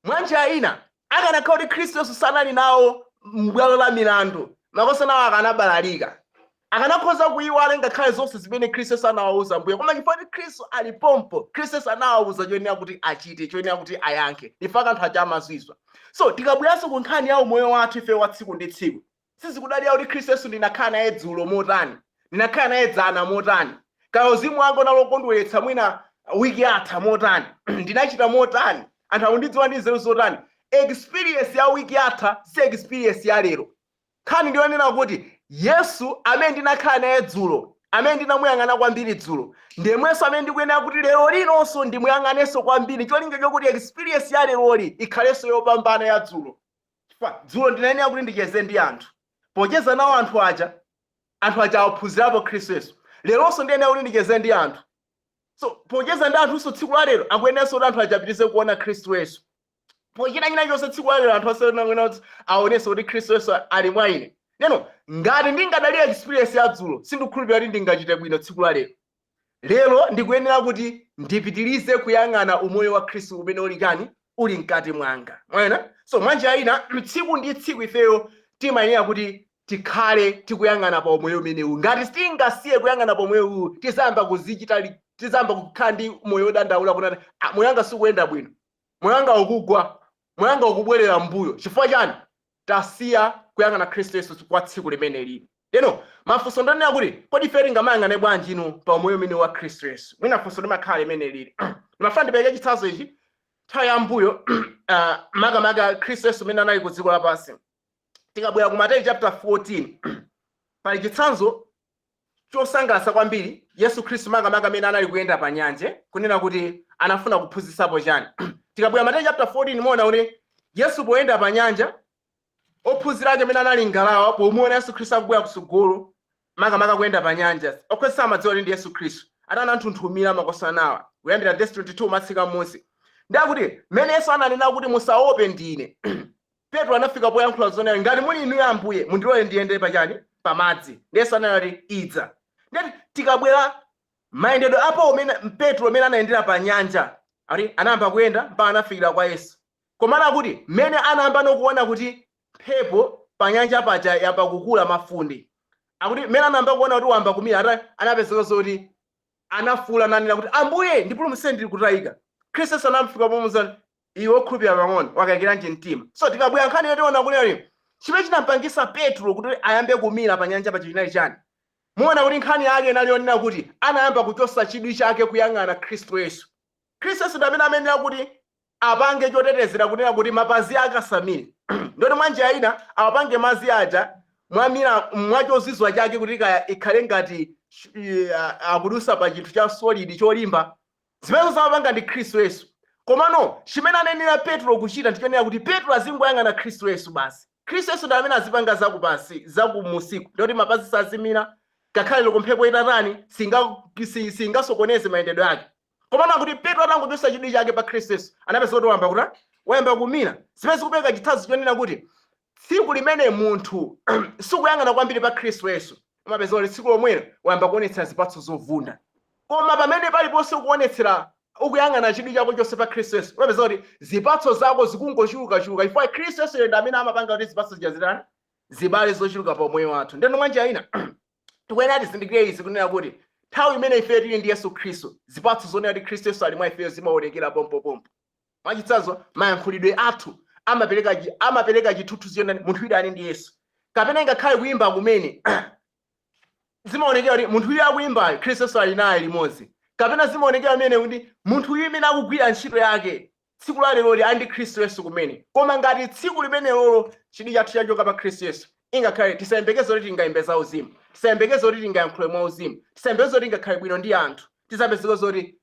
Mwanjira ina, akanakhala kuti Khristu Yesu sanali nawo m'bwalo la milandu, makosana awo akanabalalika, akanakhoza kuyiwala ngakhale zonse zimene Khristu Yesu anawawuza mbuyo. Koma chifukwa kuti Khristu ali pompo, Khristu Yesu anawawuza choyenera kuti achite, choyenera kuti ayankhe, chifukwa anthu aja amazizwa. So tikabweranso ku nkhani ya umoyo wathu ife wa tsiku ndi tsiku, sizikudalira kuti Khristu Yesu ndinakhala naye dzulo motani, ndinakhala naye dzana motani, kaya uzimu wanga unali wokondweretsa mwina wiki yatha motani, ndinachita motani, anthu akundidziwa ndi nzeru zotani. Experience ya wiki yatha si experience ya lero. Nkhani ndiyonena kuti Yesu amene ndinakhala naye dzulo, amene ndinamuyang'ana kwambiri dzulo, ndiyemwenso amene ndikuyenera kuti lero linonso ndimuyang'anenso kwambiri, cholinga chokuti experience ya leroli ikhalenso yopambana ya dzulo. Chifukwa dzulo ndinayenera kuti ndicheze ndi anthu, pocheza nawo anthu aja, anthu aja aphunzirapo Khristu Yesu. Leronso ndiyenera kuti ndicheze ndi anthu, so pocheza ndi anthunso tsiku la lero akuyeneranso kuti anthu aja apitirize kuona Khristu Yesu. Pochita china chonse tsiku la lero, anthu asenakwena kuti aonenso kuti Khristu Yesu ali mwa ine. Neno ngati ndingadalira experience ya dzulo, sindikukhulupirira kuti ndingachite bwino tsiku la lero. Lero ndikuyenera kuti ndipitirize kuyang'ana umoyo wa Khristu umene uli chani? Uli mkati mwanga. Mwaona? So mwanjira ina, tsiku ndi tsiku ifeyo timayenera kuti tikhale tikuyang'ana pa umoyo umenewu. Ngati sitingasiye kuyang'ana pa umoyo uwu, tizayamba kuzichita, tizayamba kukhala ndi moyo wodandaula kunati, ah, moyo wanga sikuyenda bwino, moyo wanga ukugwa, moyo wanga ukubwerera mbuyo. Chifukwa chani? Tasiya kuyang'ana Khristu Yesu kwa tsiku limene lili lero. Mafunso ndonena kuti, kodi ife tingamayang'ane bwanji inu pa umoyo umene wa Khristu Yesu? Mwina funso limakhala limene lili. Ndimafuna ndipereke chitsanzo ichi. Nthawi ya mbuyo, makamaka Khristu Yesu umene anali ku dziko lapansi, tikabwera ku Mateyu chapter 14, pali chitsanzo chosangalatsa kwambiri. Yesu Khristu makamaka amene anali kuyenda pa nyanja, kunena kuti anafuna kuphunzitsapo chani? Tikabwera Mateyu chapter 14, muona kuti Yesu poyenda pa nyanja, ophunzira ake amene anali ngalawa, pomuona Yesu Khristu akubwera kutsogolo, makamaka kuyenda pa nyanja, okhwesa samadziwa kuti ndi Yesu Khristu, ati ananthunthumira makosanawa. Kuyambira verse 22 matsika m'munsi, ndakuti mmene Yesu ananena kuti, "Musaope, ndine," Petro anafika poyankhula zonena, "Ngati muli inuyo Ambuye, mundilole ndiyende pachani? Pamadzi." Ndi Yesu ananena kuti, "Idza." Ndati tikabwera mayendedwe apo umene Petro umene anayendera pa nyanja, akuti anayamba kuyenda mpaka anafikira kwa Yesu. Komana kuti mmene anayamba nokuona kuti mphepo pa nyanja paja yamba kukula, mafunde, akuti mmene anayamba kuona kuti wamba kumira, ata anapezeka zoti anafuula nanena kuti, "Ambuye, ndipulumutseni, ndili kutayika." Khristu Yesu anamfika pomuwuza, "Iwe okhulupirira pang'ono, wakayikiranji mtima?" So tikabwera nkhani yotiona kunena kuti chimene chinampangisa Petro kuti ayambe kumira pa nyanja paja chinali chani? Muona kuti nkhani yake inali yonena kuti anayamba kuchosa chidwi chake kuyang'ana Khristu Yesu. Khristu Yesu ndi amene amenera kuti apange chotetezera, kunena kuti mapazi ake asamire, ndoti mwanjira ina awapange madzi aja mwamira mwachozizwa chake kuti kaya ikhale ngati akudusa pa chinthu cha solid cholimba. Zimenezo zamapanga ndi Khristu Yesu. Komano chimene anenera Petro kuchita ndichonena kuti Petro azingoyang'ana Khristu Yesu basi. Khristu Yesu ndi amene azipanga zakupansi, zakumusiku, ndoti mapazi sazimira ngakhale loko mphepo itatani, singasokoneze mayendedwe ake. Komano akuti Petro atangochosa chidwi chake pa Khristu Yesu, anapeza kuti wayamba kuti wayamba kumira, zimene zikupereka chitsanzo chonena kuti tsiku limene munthu sikuyang'ana kwambiri pa Khristu Yesu, umapeza kuti tsiku lomwelo wayamba kuonetsera zipatso zovunda. Koma pamene paliponse kuonetsera Ukuyang'ana chidwi chako chonse pa Khristu Yesu, umapeza kuti zipatso zako zikungochulukachuluka, chifukwa Khristu Yesu ndi amene amapanga kuti zipatso zija zitani? Zibale zochuluka pa umoyo wathu. Ndeno mwanjira ina tikuyenera tizindikire izi, kunena kuti nthawi imene ife tili ndi Yesu Khristu, zipatso zonena kuti Khristu Yesu ali mwa ifeyo zimaonekera pompopompo. Mwachitsanzo, mayankhulidwe athu amapereka chithunzi chonena munthu uyu ali ndi Yesu. Kapena ngakhale kuyimba kumene, zimaonekera kuti munthu uyu akuyimbayo Khristu Yesu ali naye limodzi. Kapena zimaonekera amene kuti munthu uyu imene akugwira ntchito yake tsiku la leroli ali ndi Khristu Yesu kumene. Koma ngati tsiku limenelolo chidwi chathu chachoka pa Khristu Yesu, ingakhale tisayembekeze kuti tingayimbe za uzimu, tisayembekeze kuti tingayankhule mwa uzimu, tisayembekeze kuti tingakhale bwino ndi anthu, tisapezeke zoti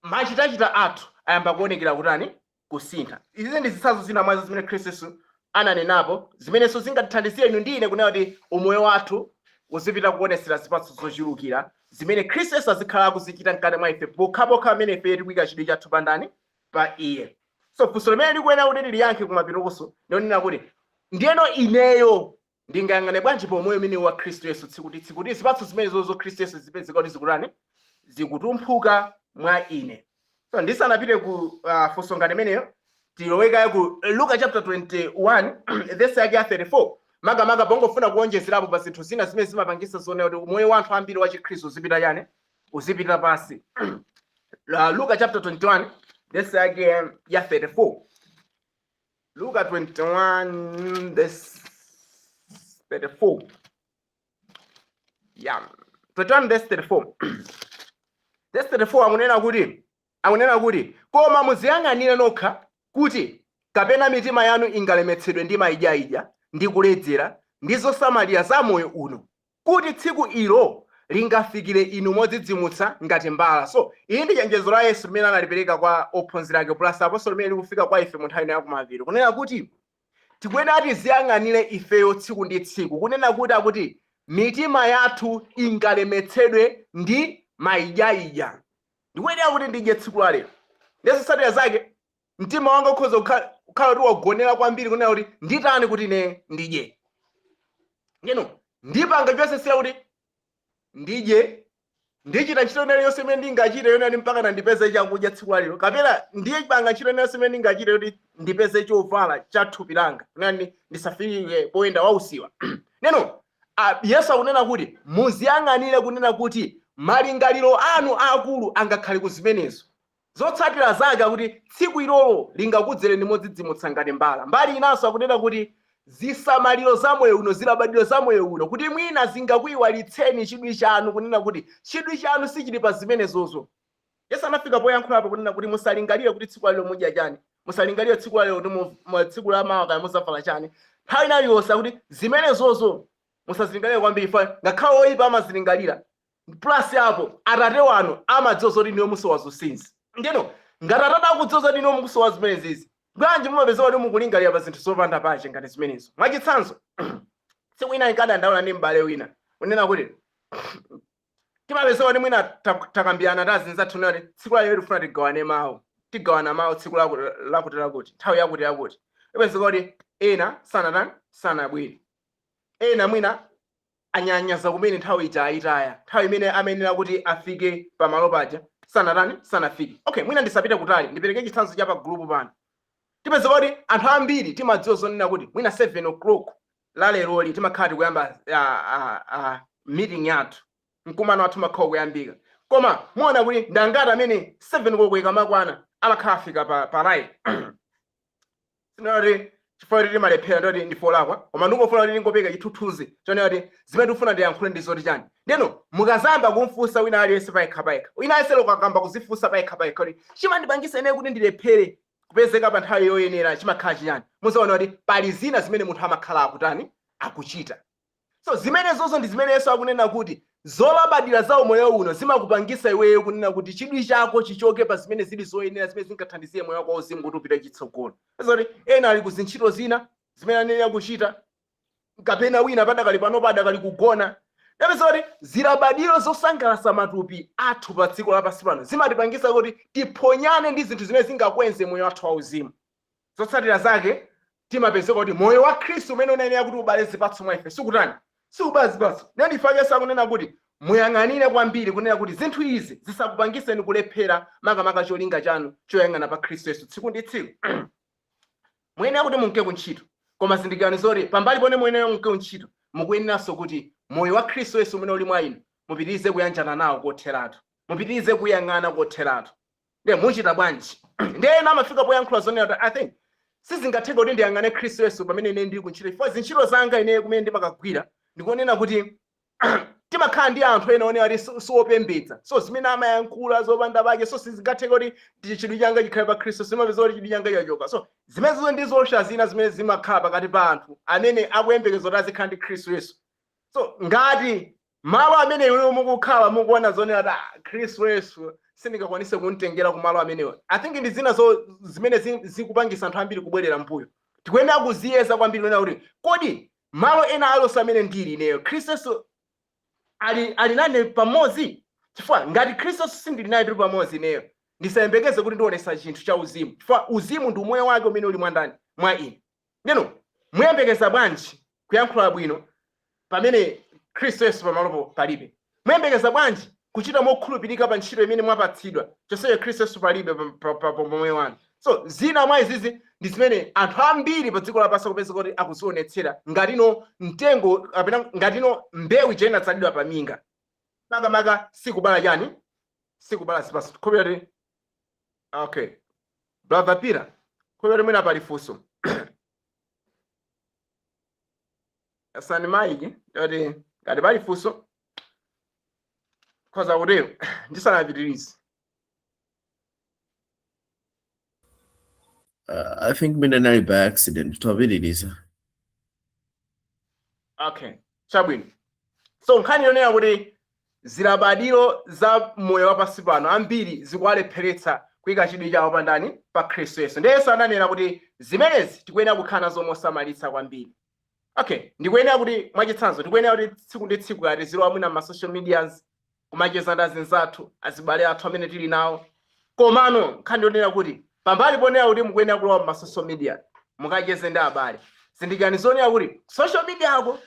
machitachita athu ayamba kuonekera kutani? Kusintha. Izi ndi zitsanzo zina mwazo zimene Khristu Yesu ananenapo, zimenenso zingatithandizire inu ndi ine kunena kuti umoyo wathu uzipita kuonesera zipatso zochulukira zimene Khristu Yesu azikhala akuzichita mkati mwa ife, pokhapokha pamene ife tikuyika chidwi chathu pa ndani? Pa iye. So funso limene likuyenera kuti tiliyankhe kumapitokonso ndionena kuti, ndiyeno ineyo ndingayang'ane bwanji pa umoyo umene wa Khristu Yesu tsiku ndi tsiku, kuti zipatso zimenezozo Khristu Yesu zipezeka kuti zikutani? Zikutumphuka mwa ine? So ndisanapite ku funso ngati imeneyo, tilowekayo ku Luka chapter 21 verse yake ya 34, makamaka pongofuna kuonjezerapo pa zinthu zina zimene zimapangisa zoonera kuti umoyo wa anthu ambiri wa Chikhristu uzipita chani? Uzipita pasi. Luka chapter 21 verse yake ya 34. Luka 21 verse 34. Yeah, 21 verse 34. Verse 34 akunena kuti, "Koma muziyang'anire nokha, kuti kapena mitima yanu ingalemetsedwe ndi maidyaidya ndi kuledzera ndi zosamalira za moyo uno, kuti tsiku ilo lingafikire inu modzidzimutsa ngati mbala." So iyi ndi chenjezo la Yesu limene analipereka kwa ophunzira ake, plus aponso limene likufika kwa ife mu nthawi ino yakumapeto, kunena kuti tikuyenera tiziyang'anire ifeyo tsiku ndi tsiku, kunena kuti akuti mitima yathu ingalemetsedwe ndi maidyaidya. Ndikuyenera kuti ndidye tsiku la lero, ndi zotsatira zake mtima wanga ukhoza kukhala kuti wagonera kwambiri kunena kuti nditani kuti ine ndidye. Ndino ndipanga chosesera kuti ndidye, ndichita ntchito ina iliyonse imene ndingachite yonena mpaka ndipeze chakudya tsiku la lero, kapena ndipanga ntchito ina iliyonse imene ndingachite kuti ndipeze chovala cha thupi langa, kunena ndisafike poyenda wausiwa. Neno Yesu akunena kuti muziyang'anire, kunena kuti malingaliro anu akulu angakhale ku zimenezo. Zotsatira zake akuti tsiku ilolo lingakudzereni modzidzimutsa ngati mbala. Mbali inanso akunena kuti zisamaliro za moyo uno, zilabadiro za moyo uno, kuti mwina zingakuyiwalitseni chidwi chanu, kunena kuti chidwi chanu sichili pa zimenezozo. Yesu anafika poyankhulapo kunena kuti musalingalire kuti tsiku lalero mudya chani, musalingalire tsiku lalero kuti tsiku la mawa kaya muzavala chani. Nthawi ina iliyonse akuti zimenezozo musazilingalire kwambiri, fa ngakhale oyipa amazilingalira. Plus apo Atate wanu amadziwa zoti niwe musowa zonsezi. Ndeno ngati Atate akudziwa zoti niwe mukusowa zimenezizi, bwanji mumapeza kuti mukulingalira pa zinthu zopanda pache ngati zimenezo? Mwachitsanzo, tsiku ina inkadandaula ndi m'bale wina unena kuti timapeza kuti mwina takambirana ta azinzathu nati tsiku la lero tifuna tigawane mawu, tigawana mawu tsiku lakuti lakuti, nthawi yakuti yakuti. Ipezeka kuti ena sanatani? Sanabwere. Ena mwina anyanyaza kumene, nthawi ija ayitaya, nthawi imene amayenera kuti afike pamalo paja sanatani? Sanafike. Okay, mwina ndisapite kutali, ndipereke chitsanzo cha pa group pano. Tipeza kuti anthu ambiri timadziwa zonena kuti mwina 7 o'clock la leroli timakhala tikuyamba meeting yathu, mkumano wathu umakhala kuyambika. Koma muona kuti ndangati amene 7 koloko ikamakwana amakhala afika pa line? Sinoti chifukwa kuti timalephera ndoti ndife olakwa, koma ndingofuna kuti ndingopeka chithunzi chonena kuti zimene tikufuna ndiyankhule ndi zoti chani. Ndeno mukazamba kumfunsa wina aliyense payekha payekha, wina aliyense lokakamba kuzifunsa payekha payekha kuti chimandipangisa ine kuti ndilephere kupezeka pa nthawi yoyenera chimakhala chiyani, muzaona kuti pali zina zimene munthu amakhala akutani? Akuchita. So zimenezozo ndi zimene Yesu akunena kuti zolabadira za umoyo uno zimakupangisa iweyo kunena kuti chidwi chako chichoke pa zimene zili zoyenera, zimene zingathandizire moyo wako wauzimu kuti upite chitsogolo. Zoti ena ali kuzintchito zina zimene anenera kuchita, kapena wina padakali panopa adakali kugona. Napeza kuti zilabadiro zosangalatsa matupi athu pa dziko lapansi pano zimatipangisa kuti tiphonyane ndi zinthu zimene zingakwenze moyo wathu wauzimu. Zotsatira zake timapezeka kuti moyo wa Khristu umene unayenera kuti ubale zipatso mwa ife sikutani? Siubala zipatso. Ndiye ndifa Yesu akunena kuti Muyang'anire kwambiri kunena kuti zinthu izi zisakupangiseni kulephera makamaka cholinga chanu choyang'ana pa Khristu Yesu tsiku ndi tsiku. Muyenera kuti munke kuntchito, koma zindikirani zoti pambali pone muyenera munke kuntchito, mukuyeneranso kuti moyo wa Khristu Yesu umene uli mwa inu mupitirize kuyanjana nawo kotheratu, mupitirize kuyang'ana kotheratu. Ndiye muchita bwanji? Ndiye ena amafika poyankhula zonena kuti, "I think sizingatheke kuti ndiyang'ane Khristu Yesu pamene ine ndili kuntchito, chifukwa zintchito zanga ine kumene ndimakagwira, ndikunena kuti timakhala ndi anthu ena onena kuti siwopembedza, so zimene amayankhula zopanda pake, so sizingatheke kuti chidwi changa chikhale pa Khristu, simapeza kuti chidwi changa chachoka." So zimenezo ndi zoopsa zina zimene zimakhala pakati pa anthu amene akuyembekeza kuti azikhala ndi Khristu Yesu. So ngati malo amene inuyo mukukhala mukuona zonena kuti, "Ah, Khristu Yesu sindingakwanise kumtengera ku malo amenewa," I think ndi zina zo zimene zikupangisa anthu ambiri kubwerera mbuyo. Tikuyenera kuziyeza kwambiri kunena kuti kodi malo ena alonse amene ndili ineyo, Khristu Yesu ali nane pamodzi? Chifukwa ngati Khristu Yesu sindili naye tili pamodzi ineyo, ndisayembekeze kuti ndionesa chinthu cha uzimu, chifukwa uzimu ndi umoyo wake umene uli mwandani, mwa ine. Ndeno muyembekeza bwanji kuyankhula bwino pamene Khristu Yesu pamalopo palibe? Muyembekeza bwanji kuchita mokhulupirika pa ntchito imene mwapatsidwa chonsecho Khristu Yesu palibe pa moyo wanu? So zina mwa izizi ndi zimene anthu ambiri pa dziko lapansi akupeza kuti akuzionetsera ngatino mtengo kapena ngatino mbewu ija inatsalidwa pa minga, makamaka sikubala chani? Sikubala zipatso. Khulupirira kuti, okay, Brother Peter, khulupirira kuti mwina pali funso. Asani maiki kuti ngati pali funso khoza kutero ndisanapitirize. I think mina nali by accident, topitiriza. Okay, chabwino. So nkhani yonena kuti zilabadiro za moyo wapansi pano ambiri zikuwalepheretsa kuyika chidwi chawo pa ndani? Pa Khristu Yesu. Ndiye Yesu ananena kuti zimenezi tikuyenera kukhala nazo mosamalitsa kwambiri. Okay, ndikuyenera kuti, mwachitsanzo, ndikuyenera kuti tsiku ndi tsiku kaya tizilowa mwina ma social medias kumacheza ndi azinzathu, azibale athu amene tili nawo, komano nkhani yonena kuti pambali ponena kuti mukuyenera kulowa ma social media mukacheze ndi abale, zindikirani zonena kuti social media ako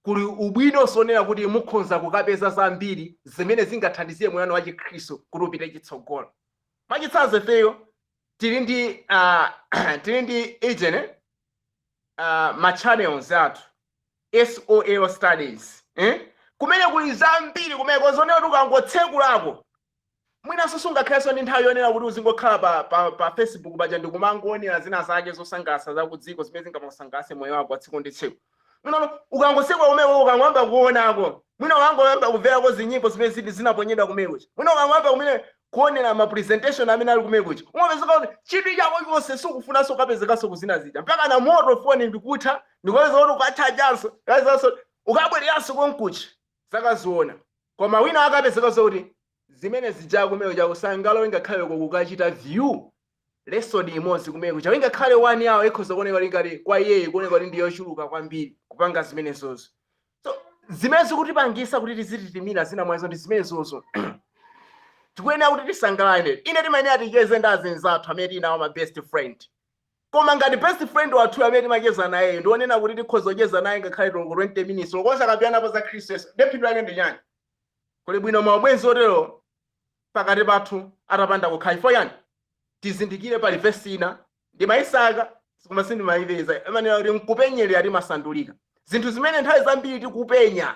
kuli ubwino zonena kuti mukhonza kukapeza zambiri zimene zingathandizire moyo wanu wa Chikhristu kuti upite chitsogolo. Mwachitsanzo, ifeyo tili ndi ijene ma channels athu, SOL Studies, eh? Kumene kuli zambiri, kumene zonena kuti ukangotsekulako mwinanso sungakhalenso ndi nthawi yonena kuti uzingokhala pa Facebook paja ndikumangoonera zina zake zosangalatsa za kudziko zimene zingamakusangalatse moyo wako wa tsiku ndi tsiku. Mwina ukangotsekula kumene, ukangoyamba kuonako, mwina ukangoyamba kumverako zinyimbo zimene zili zinaponyedwa kumene kuja, mwina ukangoyamba kumene kuonera ma presentation amene ali kumene kuja, umapezeka kuti chidwi chako chonse sukufunanso ukapezekanso kuzina zija, mpaka na moto foni ndikutha, ndikupeza kuti ukatchajjanso, ukapezanso ukabwereranso konkuja zakaziona. Koma wina akapezeka kuti zimene zija kumene kuja kusangalowe ngakhale uko kukachita view lesson imodzi kumene kuja, ingakhale one hour, ikhoza kuoneka kuti ngati kwa iyeyo kuoneka kuti ndi yochuluka kwambiri kupanga zimenezozo. So zimene zikutipangisa kuti tizititimira zina mwazo ndi zimenezozo. Tikuyenera kuti tisangalale, ine timayenera ticheze ndi azinzathu amene tili nawo, ma best friend, koma ngati best friend wathu amene timacheza naye ndionena kuti tikhoza kucheza naye ngakhale toloko 20 minutes lokosa kapiyanapo za Khristu Yesu, ndiye phindu lake ndi chani? Kuli bwino maubwenzi otero pakati pathu atapanda kukhala. Chifukwa chani? Tizindikire, pali vesi ina ndimayisaka koma sindimayipeza, imanena kuti nkupenyerera timasandulika. Zinthu zimene nthawi zambiri tikupenya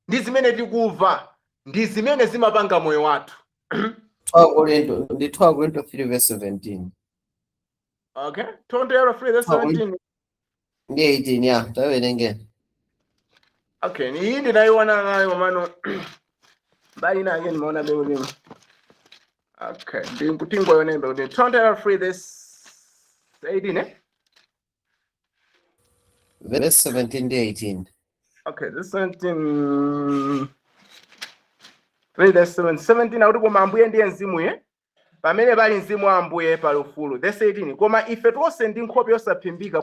ndi zimene tikumva ndi zimene zimapanga moyo wathu. 2 Korinto, ndi 2 Korinto 3 verse 17. Okay, 2 3 verse 17. Ndi 18 ya, tawerengeni. Okay, iyi ndinayiona nayo, komano mbali inake ndimaona bekuti, okay, ndingoyonemba kuti 2 3 verse 18, eh? Verse 17 ndi 18. Okay, this 17 3 verse 7 17 akuti, "Koma Ambuye ndiye mzimu ye, pamene pali mzimu wa Ambuye pali ufulu." Verse 18: "Koma ife tonse ndi nkhope yosaphimbika,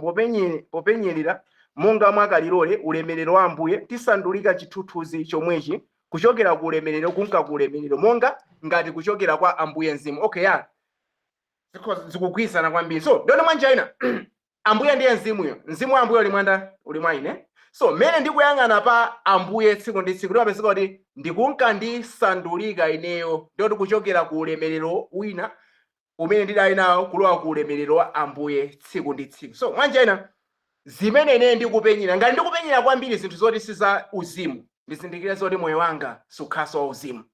popenyerera monga mwakalilole ulemerero wa Ambuye, tisandulika chithunzithunzi chomwechi kuchokera ku ulemerero kunka ku ulemerero, monga ngati kuchokera kwa Ambuye mzimu." Okay, ya, zikugwirizana kwambiri. So ndione mwanjira ina, Ambuye ndiye mzimuyo, mzimu wa Ambuye uli mwanda, uli mwa ine. So mmene ndikuyang'ana pa Ambuye tsiku ndi tsiku, ndimapezeka kuti ndikunka ndisandulika ineyo, ndoti kuchokera ku ulemerero wina umene ndidali nawo kulowa ku ulemerero wa Ambuye tsiku ndi tsiku. So mwanjira ina, zimene ine ndikupenyera, ngati ndikupenyera kwambiri zinthu zoti si za uzimu, ndizindikire zoti moyo wanga sukhaso wa uzimu.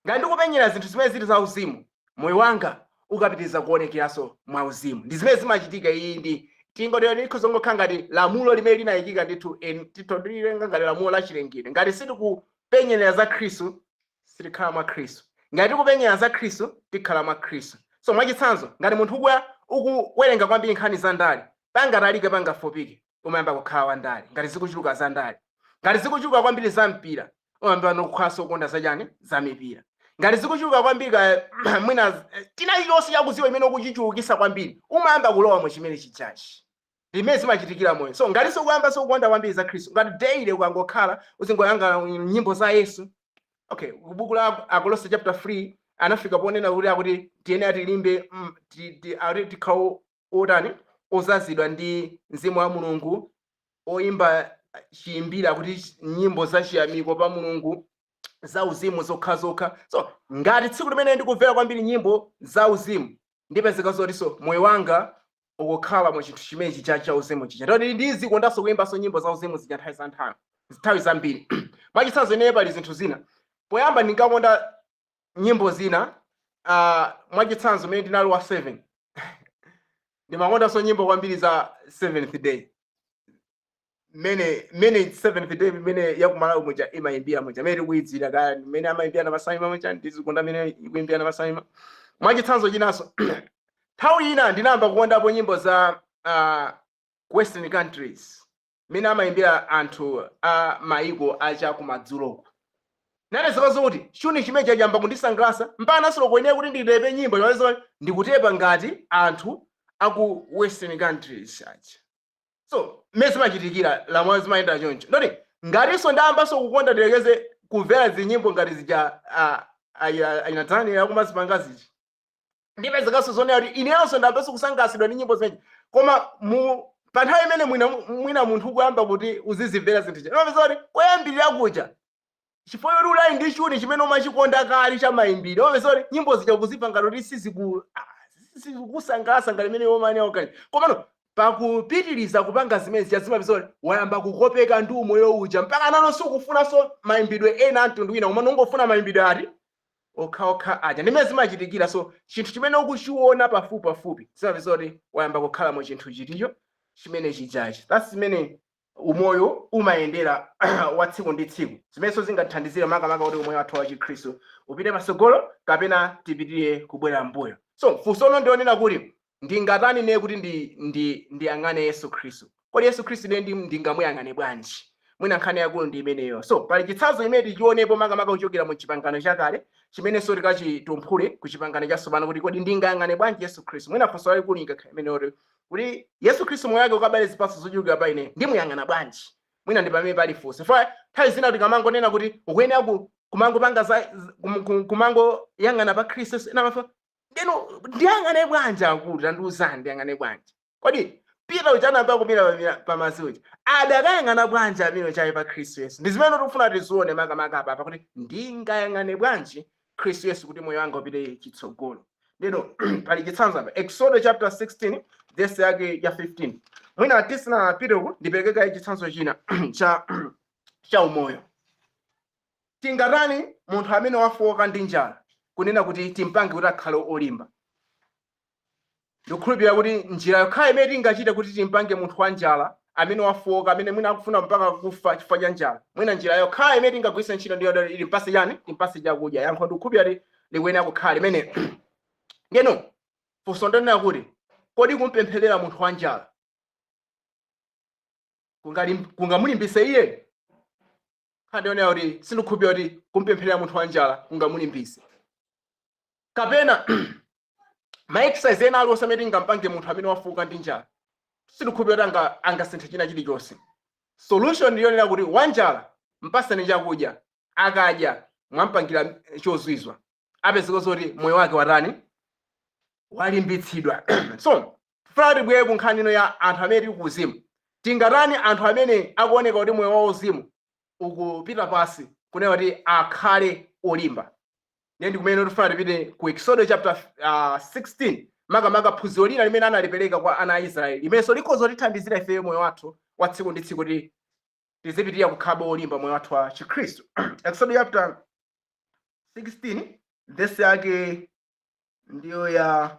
Ngati ndikupenyera zinthu zimene zili za uzimu, moyo wanga ukapitiriza kuonekeranso mwa uzimu. Ndi zimene zimachitika. Iyi ndi tingotero, likhozongokhala ngati lamulo limene linayikika ndithu, titolilenga ngati lamulo la chilengedwe. Ngati sitikupenyerera za Khristu, sitikhala mwa Khristu. Ngati tikupenyera za Khristu, tikhala mwa Khristu. So mwachitsanzo, ngati munthu ukuwerenga kwambiri nkhani za ndale, pangatalike pangafupike umayamba kukhala wandale ngati zikuchuluka za ndale. Ngati zikuchuluka kwambiri za mpira, umayamba nokukhalanso kukonda zachani, za mipira. Ngati zikuchuluka kwambiri ka mwina china chilichonse chakuziwa imene ukuchichulukisa kwambiri, umayamba kulowa mu chimene chijachi. Limene zimachitikira moyo. So ngati sukuyamba sikukonda kwambiri za Khristu, ngati daily ukangokhala uzingoyanga nyimbo za Yesu. Okay, buku la Akolose chapter 3 anafika ponena kuti akuti tiyenera tilimbe akuti tikhala otani, ozazidwa ndi mzimu wa Mulungu, oyimba chiyimbira kuti nyimbo za chiyamiko pa Mulungu, za uzimu zokhazokha. So ngati tsiku limene ndikumvera kwambiri nyimbo za uzimu, ndipezeka zoti so moyo wanga ukukhala mu chinthu chimenechi cha uzimu chija. Ndoti ndizikondanso kuyimbanso nyimbo za uzimu zija nthawi za nthawi, nthawi zambiri. Mwachitsanzo, ineyo pali zinthu zina, poyamba ndinkakonda nyimbo zina. Mwachitsanzo, mmene ndinali wa 7, ndimakondanso nyimbo kwambiri za Seventh Day, mene Seventh Day mene yakumalawi muja imayimbira muja, mene tikuyidzira kaya mene amayimbira na masaima muja, ndizikonda mene ikuyimbira na masaima. Mwachitsanzo chinanso, nthawi ina ndinayamba kukondapo nyimbo za Western countries, mene amayimbira anthu a maiko acha kumadzuloko. Nanezeka zokuti chuni chimene chachamba kundisangalatsa mpaka naso kuyenera kuti nditepe nyimbo chimene ndikutepa ngati anthu aku Western countries aja. So mmene zimachitikira, lamulo zimayenda choncho. Ndoti ngatinso ndayambanso kukonda, tilekeze kumvera zinyimbo ngati zija ayinatani akumazipanga zija, ndipezekanso zonena kuti inenso ndayambanso kusangalatsidwa ndi nyimbo zimenezi. Koma mu pa nthawi imene mwina munthu ukuyamba kuti uzizimvera zinthu zija, umapeza kuti koyambirira kuja, chifukwa choti unali ndi chuni chimene umachikonda kale cha mayimbidwe, umapeza kuti nyimbo zija ukuzimva ngati kuti sizikusangalatsa ngati imene umane okali. Komano pakupitiriza kupanga zimene zija, zimapeza kuti wayamba kukopeka ndi umoyo uja, mpaka nanonso ukufunanso mayimbidwe ena a mtundu wina, koma ungofuna mayimbidwe ati, okhaokha aja. Ndimene zimachitikira. So chinthu chimene ukuchiona pafupi pafupi, zimapeza kuti wayamba kukhala mu chinthu chiticho, chimene chijachi. That's zimene umoyo umayendera wa tsiku ndi tsiku, zimenenso zingatithandizire makamaka kuti umoyo wathu wa Chikhristu upite patsogolo kapena tipitirire kubwera mbuyo. So funsono ndionena kuti ndingatani ne kuti ndiyang'ane Yesu Khristu? Kodi Yesu Khristu ine ndingamuyang'ane bwanji? Mwina nkhani yakulu ndi imeneyo. So pali chitsanzo imene tichionepo makamaka kuchokera mu Chipangano Chakale, chimenenso tikachitumphule ku Chipangano Chatsopano, kuti kodi ndingayang'ane bwanji Yesu Khristu? Mwina funso lalikulu ingakhale imeneyo, kuti Yesu Khristu moyo wake ukabale zipatso zochuluka pa ine, ndimuyang'ana bwanji? Mwina ndi pamene pali funso. Fa nthawi zina tikamangonena kuti ukuyenera kumangopanga za kumangoyang'ana pa Khristu Yesu, ena amafa ndeno ndiyang'ane bwanji? Akulu, tandiuzani, ndiyang'ane bwanji? Kodi Peter uja anayamba kumira pamadzi uja, adakayang'ana bwanji amene uchayi pa Khristu Yesu? Ndi zimene tikufuna tizione makamaka apapa, kuti ndingayang'ane bwanji Khristu Yesu kuti moyo wanga upite chitsogolo? Ndino pali chitsanzo apa, Exodo chapter 16 verse yake ya 15. Mwina tisanapite uku, ndipereke kaye chitsanzo china cha umoyo. Tingatani munthu amene wafoka ndi njala, kunena kuti timpange kuti akhale olimba? Ndikukhulupirira kuti njira yokhayo imene tingachite kuti timpange munthu wa njala amene wafoka, amene mwina akufuna mpaka kufa chifukwa cha njala, mwina njira yokhayo imene tingagwiritse ntchito ndiyo timpase chani? Timpase chakudya. Yankho ndikukhulupirira kuti likuyenera kukhala limene. Ndeno funso ndonena kuti kodi kumpempherera munthu wa njala kungamulimbise iye? Khala ndionera kuti sindikukhulupirira kuti kumpempherera munthu wa njala kungamulimbise, kapena ma exercise ena aliwonse amene tingampange munthu amene wafoka ndi njala, sindikukhulupirira kuti angasinthe china chilichonse. Solution ndiyonena kuti wanjala mpaseni chakudya, akadya mwampangira chozizwa, apezeka zoti moyo wake watani? Walimbitsidwa. So tifuna tibwere ku nkhani ino ya anthu amene tili kuuzimu. Tingatani anthu amene akuoneka kuti moyo wauzimu ukupita pasi kunena kuti akhale olimba? Ndiye ndi kumene tifuna tipite ku Exodo chapter 16, makamaka phunziro lina limene analipereka kwa ana a Israeli, limenso likhoza kutithandizira ifeyo moyo wathu wa tsiku ndi tsiku kuti tizipitirira kukhala olimba moyo wathu wa Chikhristu. Exodo chapter 16, verse yake ndiyo ya,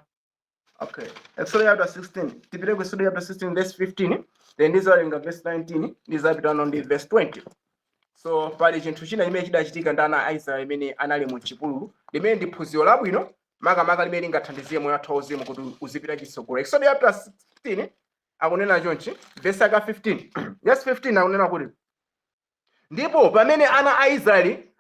okay, Exodo chapter 16. Tipite ku Exodo chapter 16 verse 15, then ndizawerenga verse 19, ndizapitano ndi verse 20. So pali chinthu china chimene chidachitika ndi ana a Israeli imene anali mu chipululu, limene ndi phunziro labwino makamaka limene lingathandizire moyo wathu wauzimu kuti uzipita chitsogolo. Exodo chapter 16 akunena chonchi, verse yaka 15, verse 15 akunena kuti, "Ndipo pamene ana a Israeli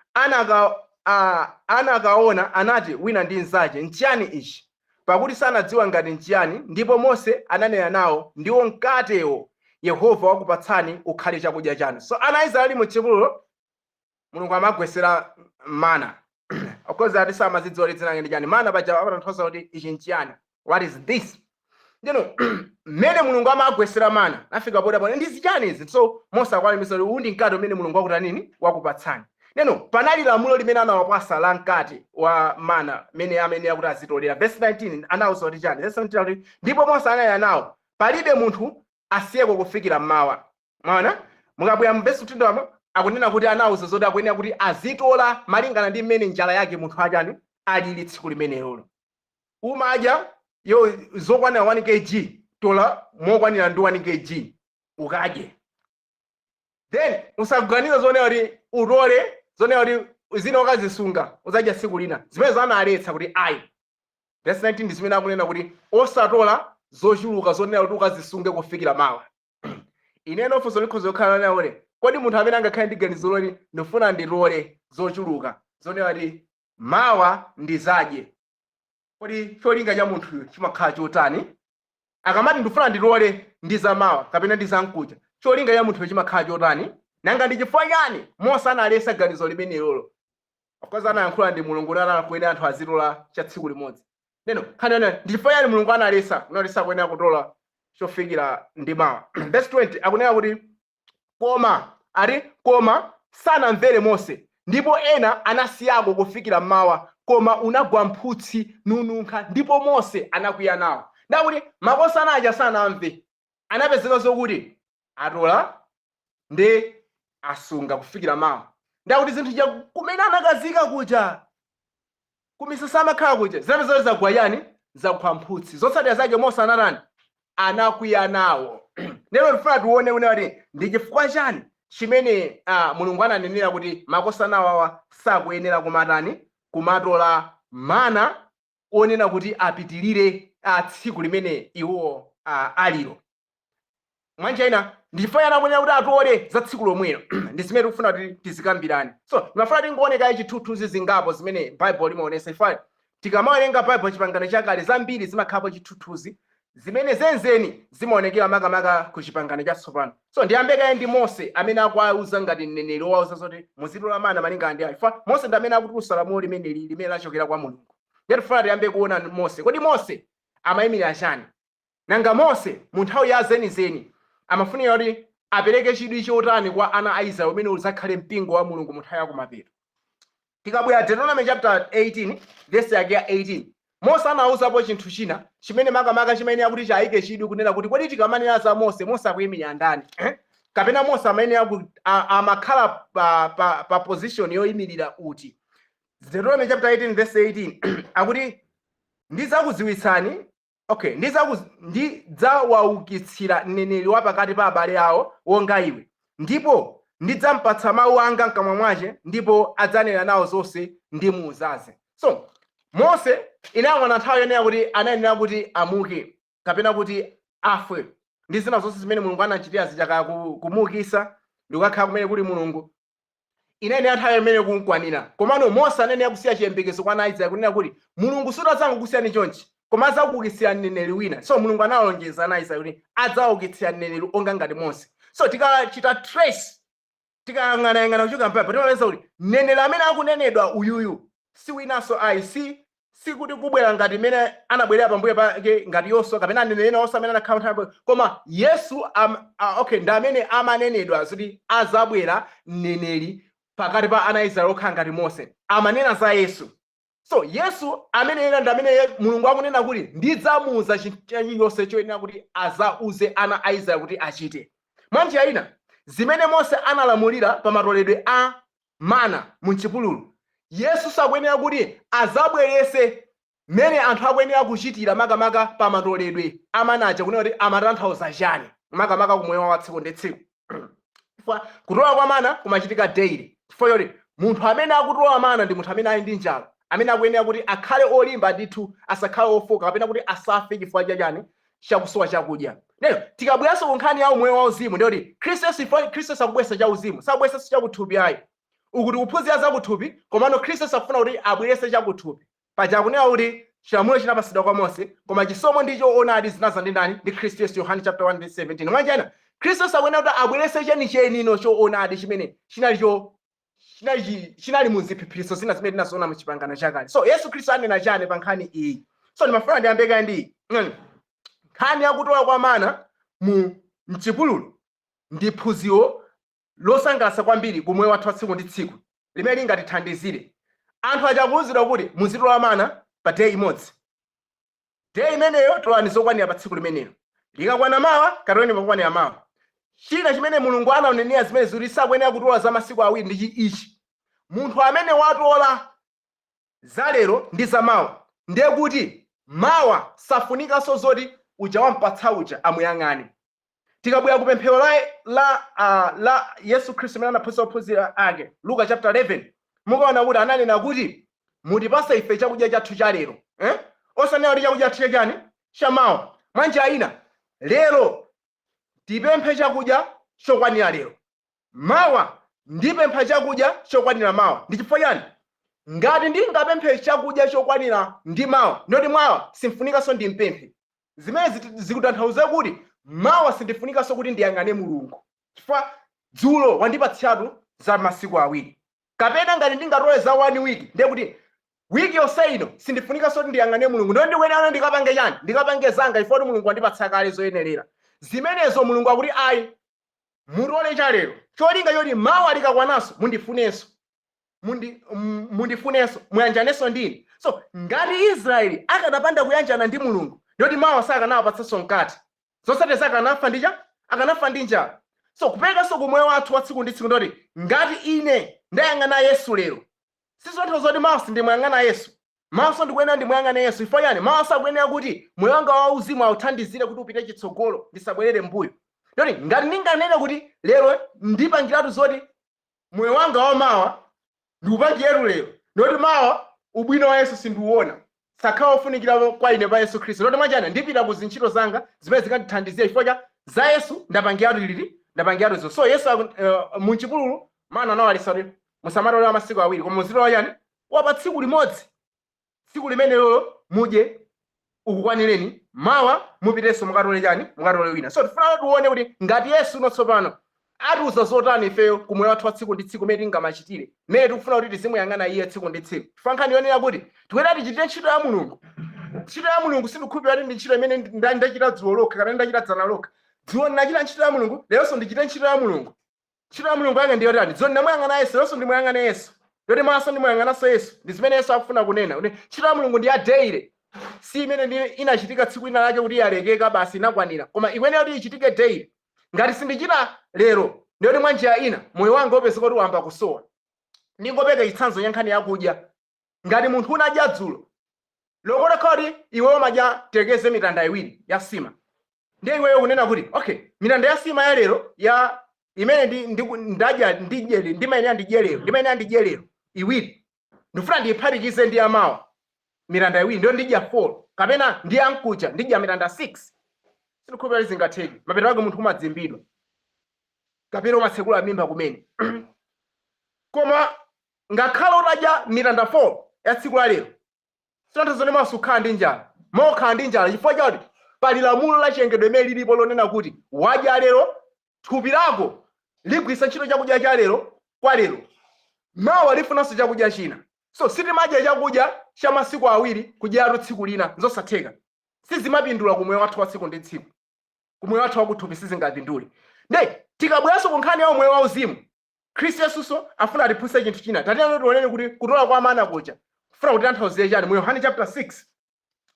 anakaona, anati wina ndi mnzache, 'Nchiyani ichi?' Pakuti sanadziwa ngati nchiyani. Ndipo Mose ananena nawo, 'Ndiwo mkatewo Yehova wakupatsani ukhale chakudya chanu.'" So ana a Israeli mu chipululu, Mulungu amagwesera mana. Of course ati samazidziwa kuti dzina lake ndi chani. Mana paja amatanthauza kuti ichi nchiyani, what is this? Ndino mmene Mulungu amagwesera mana, nafika poda pone ndi zichani izi? So Mose akuwalimbikitsa kuti uwu ndi mkate umene Mulungu wakutanini, wakupatsani. Neno panali lamulo limene anawapasa la mkate wa mana mene amene akuti azitolera. Verse 19 anawuza kuti chani? Verse 19 akuti, "Ndipo Mose ananena nawo, Palibe munthu asiyeko kufikira mmawa." Mwaona, mukabwera mu verse 20 amo akunena kuti anawuza zoti akuyenera kuti azitola malingana ndi mmene njala yake munthu achani alili tsiku limenelolo. Umadya yo zokwanira 1 kg, tola mokwanira ndi 1 kg ukadye, then usaganize zonena kuti utole zonena kuti zina ukazisunga uzadya tsiku lina. Zimene analetsa kuti ayi. Verse 19 ndi zimene akunena kuti osatola zochuluka zonena kuti ukazisunge kufikira mawa. Ineno funso likhoza kukhala lonena kuti, kodi munthu amene angakhale ndi ganizo loti ndifuna nditole zochuluka zonena kuti mawa ndizadye, kodi cholinga cha munthuyo chimakhala chotani? Akamati ndifuna nditole ndi zamawa kapena ndi zamkuja, cholinga cha munthuyo chimakhala chotani? Nanga ndi chifukwa chani Mose analesa ganizo limenelolo? Of course anayankhula ndi Mulungu kuti anakuyenera anthu azitola cha tsiku limodzi. Neno nkhani yonena, ndi chifukwa chani Mulungu analesa kunati sakuyenera kutola chofikira ndi mawa? Verse 20 akunena kuti, koma ati, "Koma sanamvere Mose, ndipo ena anasiyako kufikira mmawa, koma unagwa mphutsi nununkha, ndipo Mose anakwiya nawo." Ndakuti makosana aja sanamve, anapezeka zokuti atola ndi asunga kufikira mawa. Ndakuti zinthu ja kumene anakazika kuja kumisasa amakhala kuja zinapezeka zagwa yani, zagwa mphutsi. Zotsatira zake Mose anatani? Anakwiya nawo. Lero tifuna tione kuti ndi chifukwa chani chimene Mulungu ananenera kuti makosana awawa sakuyenera kumatani, kumatola mana onena kuti apitilire tsiku limene iwo aliro. Mwanjira ina, ndi chifukwa chani akunena kuti atole za tsiku lomwelo? Ndi zimene tikufuna kuti tizikambirane. So ndimafuna tingooneka chithunzithunzi zingapo zimene Bible limaonesa, chifukwa tikamawerenga Bible, Chipangano Chakale, zambiri zimakhalapo chithunzithunzi zimene zenizeni zimaonekera makamaka ku Chipangano Chatsopano. So ndiyambe kaye ndi Mose amene akuwauza ngati mneneri wowauza zoti muzitola mana malingana ndi ayo, chifukwa Mose ndi amene akutulutsa lamulo limeneli limene lachokera kwa Mulungu. Ndiye tifuna tiyambe kuona Mose. Kodi Mose amayimirira chani? Nanga Mose mu nthawi ya zenizeni amafunika kuti apereke chidwi chotani kwa ana a Israeli umene udzakhale mpingo wa Mulungu mu nthawi yakumapeto? Tikabwera Deuteronomy chapter 18 verse yake ya 18, Mose anawuzapo chinthu china chimene makamaka chimayenera kuti chayike chidwi kunena kuti, kodi tikamanena za Mose, Mose akuyimirira ndani? Kapena Mose amayenera amakhala pa position yoyimirira uti? Deuteronomy chapter 18 verse 18 akuti, "Ndidzakudziwitsani, okay, ndidzawaukitsira mneneri wa pakati pa abale awo wonga iwe, ndipo ndidzampatsa mawu anga mkamwa mwace, ndipo adzanena nawo zonse ndimuuzazi." So Mose inayang'ana nthawi yonena kuti anayenera kuti amuke kapena kuti afe ndi zina zonse zimene Mulungu anachitira zichaka kumuukisa ndikukakhala kumene kuli Mulungu. Inayenera nthawi imene kumkwanira. Komano Mose anayenera kusiya chiyembekezo kwa ana a Israeli kunena kuti Mulungu sutazangokusiyani chonchi, koma adzakuukitsira mneneri wina. So Mulungu analonjeza ana a Israeli kuti adzaukitsira mneneri onga ngati Mose. So tikachita trace, tikayang'anayang'ana kuchoka mpapa, timapeza kuti mneneri amene akunenedwa uyuyu si winanso ayi, si Sikuti kubwera ngati imene anabwerera pambuyo pake ngati Yoswa kapena aneneri ena onse amene anakhala nthawi, koma Yesu okay, ndi amene amanenedwa zoti azabwera mneneri pakati pa ana a Israeli okhala ngati Mose. Amanena za Yesu. So Yesu amene ena ndi amene Mulungu akunena kuti ndidzamuuza chilichonse choyenera kuti azauze ana a Israeli kuti achite. Mwanjira ina, zimene Mose analamulira pa matoledwe a mana mu chipululu, Yesu sakuyenera kuti azabwerese mmene anthu akuyenera kuchitira makamaka pa matoledwe a mana aja, kunena kuti amatanthauza chani makamaka kumoyo wa tsiku ndi tsiku, chifukwa kutola kwa mana kumachitika daily, chifukwa choti munthu amene akutola mana ndi munthu amene ali ndi njala, amene akuyenera kuti akhale olimba ndithu, asakhale ofoka kapena kuti asafe chifukwa chachani? Chakusowa chakudya. Lero tikabweranso ku nkhani ya umoyo wauzimu, ndiyoti Khristu Yesu, ifo Khristu Yesu akubweretsa chauzimu, sakubweretsanso chakuthupi ayi. Uku tikuphunzira zakuthupi, komano Khristu Yesu akufuna kuti abweretse chakuthupi. Paja akunena kuti chilamulo chinapasidwa kwa Mose, koma chisomo ndi choonadi zinaza ndi ndani? Ndi Khristu Yesu, Yohane chapter 1 verse 17. Mwanjira ina, Khristu Yesu akuyenera kuti abweretse chenicheni, choonadi chimene chinali cho chinali chinali mu ziphiphiritso zina zimene tinaziona mu Chipangano Chakale. So Yesu Khristu anena chani pa nkhani iyi? So ndimafuna ndiyambe kaye ndi nkhani yakutola kwa mana mu mchipululu. Ndi phunziro losangalatsa kwambiri ku moyo wathu wa tsiku ndi tsiku limene lingatithandizire. Anthu aja akuwuzidwa kuti muzitola mana pa day imodzi. Day imeneyo tolani zokwanira pa tsiku limenelo, likakwana mawa katoleni pakukwanira mawa. China chimene Mulungu anaonenera zimene zikuti sakuyenera kutola za masiku awiri ndi ichi: munthu amene watola za lero ndi za mawa, ndiye kuti mawa safunikanso zoti uja wampatsa uja amuyang'ane. Tikabwera ku pemphero la Yesu Khristu amene anaphunzitsa ophunzira ake, Luka chapter 11, mukaona kuti ananena kuti mutipase ife chakudya chathu cha lero, eh? Osanena kuti chakudya chathu chachani? Chamawa. Mwanjira ina, lero tipemphe chakudya chokwanira lero, mawa ndipempha chakudya chokwanira mawa. Ndi chifukwa chani? Ngati ndingapemphe chakudya chokwanira ndi mawa, ndoti mawa simfunikanso ndimpemphe. Zimene zikutanthauza kuti mawa sindifunikanso kuti ndiyang'ane Mulungu, chifukwa dzulo wandipatsiratu za masiku awiri. Kapena ngati ndingatole za one week, ndiye kuti wiki yonse ino sindifunikanso kuti ndiyang'ane Mulungu. Ndiye ndikuyenera ndikapange chani? Ndikapange zanga, chifukwa kuti Mulungu wandipatsa kale zoyenerera zimenezo. Mulungu akuti ayi, mutole cha lero, cholinga choti mawa likakwananso mundifunenso, mundifunenso, muyanjanenso ndine. So ngati Israeli akanapanda kuyanjana ndi Mulungu, ndiyoti mawa sakanawapatsanso mkate, zotsatira akanafa ndi cha akanafa ndi njala. So kuperekanso kumoyo wathu wa tsiku ndi tsiku, ndoti ngati ine ndayang'ana Yesu lero, sizontho zoti mawa sindimuyang'ana Yesu. Mawaso ndikuyenera ndimuyang'ane Yesu. Chifukwa chani? Mawa sakuyenera kuti moyo wanga wauzimu awuthandizire kuti upite chitsogolo, ndisabwerere mbuyo. Ndoti ngati ndinganene kuti lero ndipangiratu zoti moyo wanga wamawa ndiupangiretu lero, ndoti mawa ubwino wa Yesu sindiuona, sakhala ofunikira kwa ine pa Yesu Khristu. Ndoti mwanjana ndipita ku zintchito zanga zimene zikandithandizira, chifukwa cha za Yesu ndapangiratu lili, ndapangiratu izo. So Yesu munchipululu mana anawalisa kuti musamatolera masiku awiri, koma muzitola chani? Wapa tsiku limodzi. Tsiku limenelo mudye ukukwanireni, mawa mupitenso mukatole chani? Mukatole wina. So tifuna tione kuti ngati Yesu uno tsopano atiuza zotani ifeyo ku moyo wathu wa tsiku ndi tsiku, mmene tingamachitire, mmene tikufuna kuti tizimuyang'ana iye tsiku ndi tsiku. Chifukwa nkhani yonena kuti tikuyenera tichitire ntchito ya Mulungu. Ntchito ya Mulungu sindikukhulupirira kuti ndi ntchito imene ndachita dzulo lokha kapena ndachita dzana lokha. Dzulo ndinachita ntchito ya Mulungu, leronso ndichite ntchito ya Mulungu. Ntchito ya Mulungu yake ndiyo tani? Dzulo ndinamuyang'ana Yesu, leronso ndimuyang'ane Yesu, ndoti maso ndimuyang'ananso Yesu. Ndi zimene Yesu akufuna kunena, kuti ntchito ya Mulungu ndi ya daily, si imene ndi inachitika tsiku lina lake kuti yalekeka basi, inakwanira, koma ikuyenera kuti ichitike daily. Ngati sindichita lero, ndiyoti mwa njira ina moyo wanga upezeka kuti wamba kusowa. Ndingopereka chitsanzo cha nkhani yakudya. Ngati munthu unadya dzulo lokotokha, kuti iwe umadya tekeze mitanda iwiri ya sima, ndiye iweyo kunena kuti okay, mitanda ya sima ya lero ya imene ndadya ndidye ndimayenera ndidye lero iwiri, ndifuna ndiyiphatikize ndi yamawa mitanda iwiri, ndiyo ndidya 4, kapena ndi yamkucha ndidya mitanda 6. Sindikhulupirira zingatheke. Mapeto ake munthu umadzimbidwa kapena umatsekula mimba kumene. Koma ngakhale utadya mitanda 4 ya tsiku la lero, sitanthauza kuti mawa ukhala ndi njala. Mawa ukhala ndi njala, chifukwa chakuti pali lamulo la chilengedwe limene lilipo lonena kuti wadya lero, thupi lako ligwiritsa ntchito chakudya cha lero kwa lero, mawa lifunanso chakudya china. So sitimadya chakudya cha masiku 2 kudyeratu tsiku lina, zosatheka, sizimapindula ku moyo wathu wa tsiku ndi tsiku, ku moyo wathu wakuthupi sizingapindule. Nde tikabweranso ku nkhani ya umoyo wauzimu, Khristu Yesunso afuna atiphunzitse chinthu china. Tatiyeni tionene kuti kutola kwa mana kuja kufuna kutanthauzire chani. Mu Yohane chapter 6,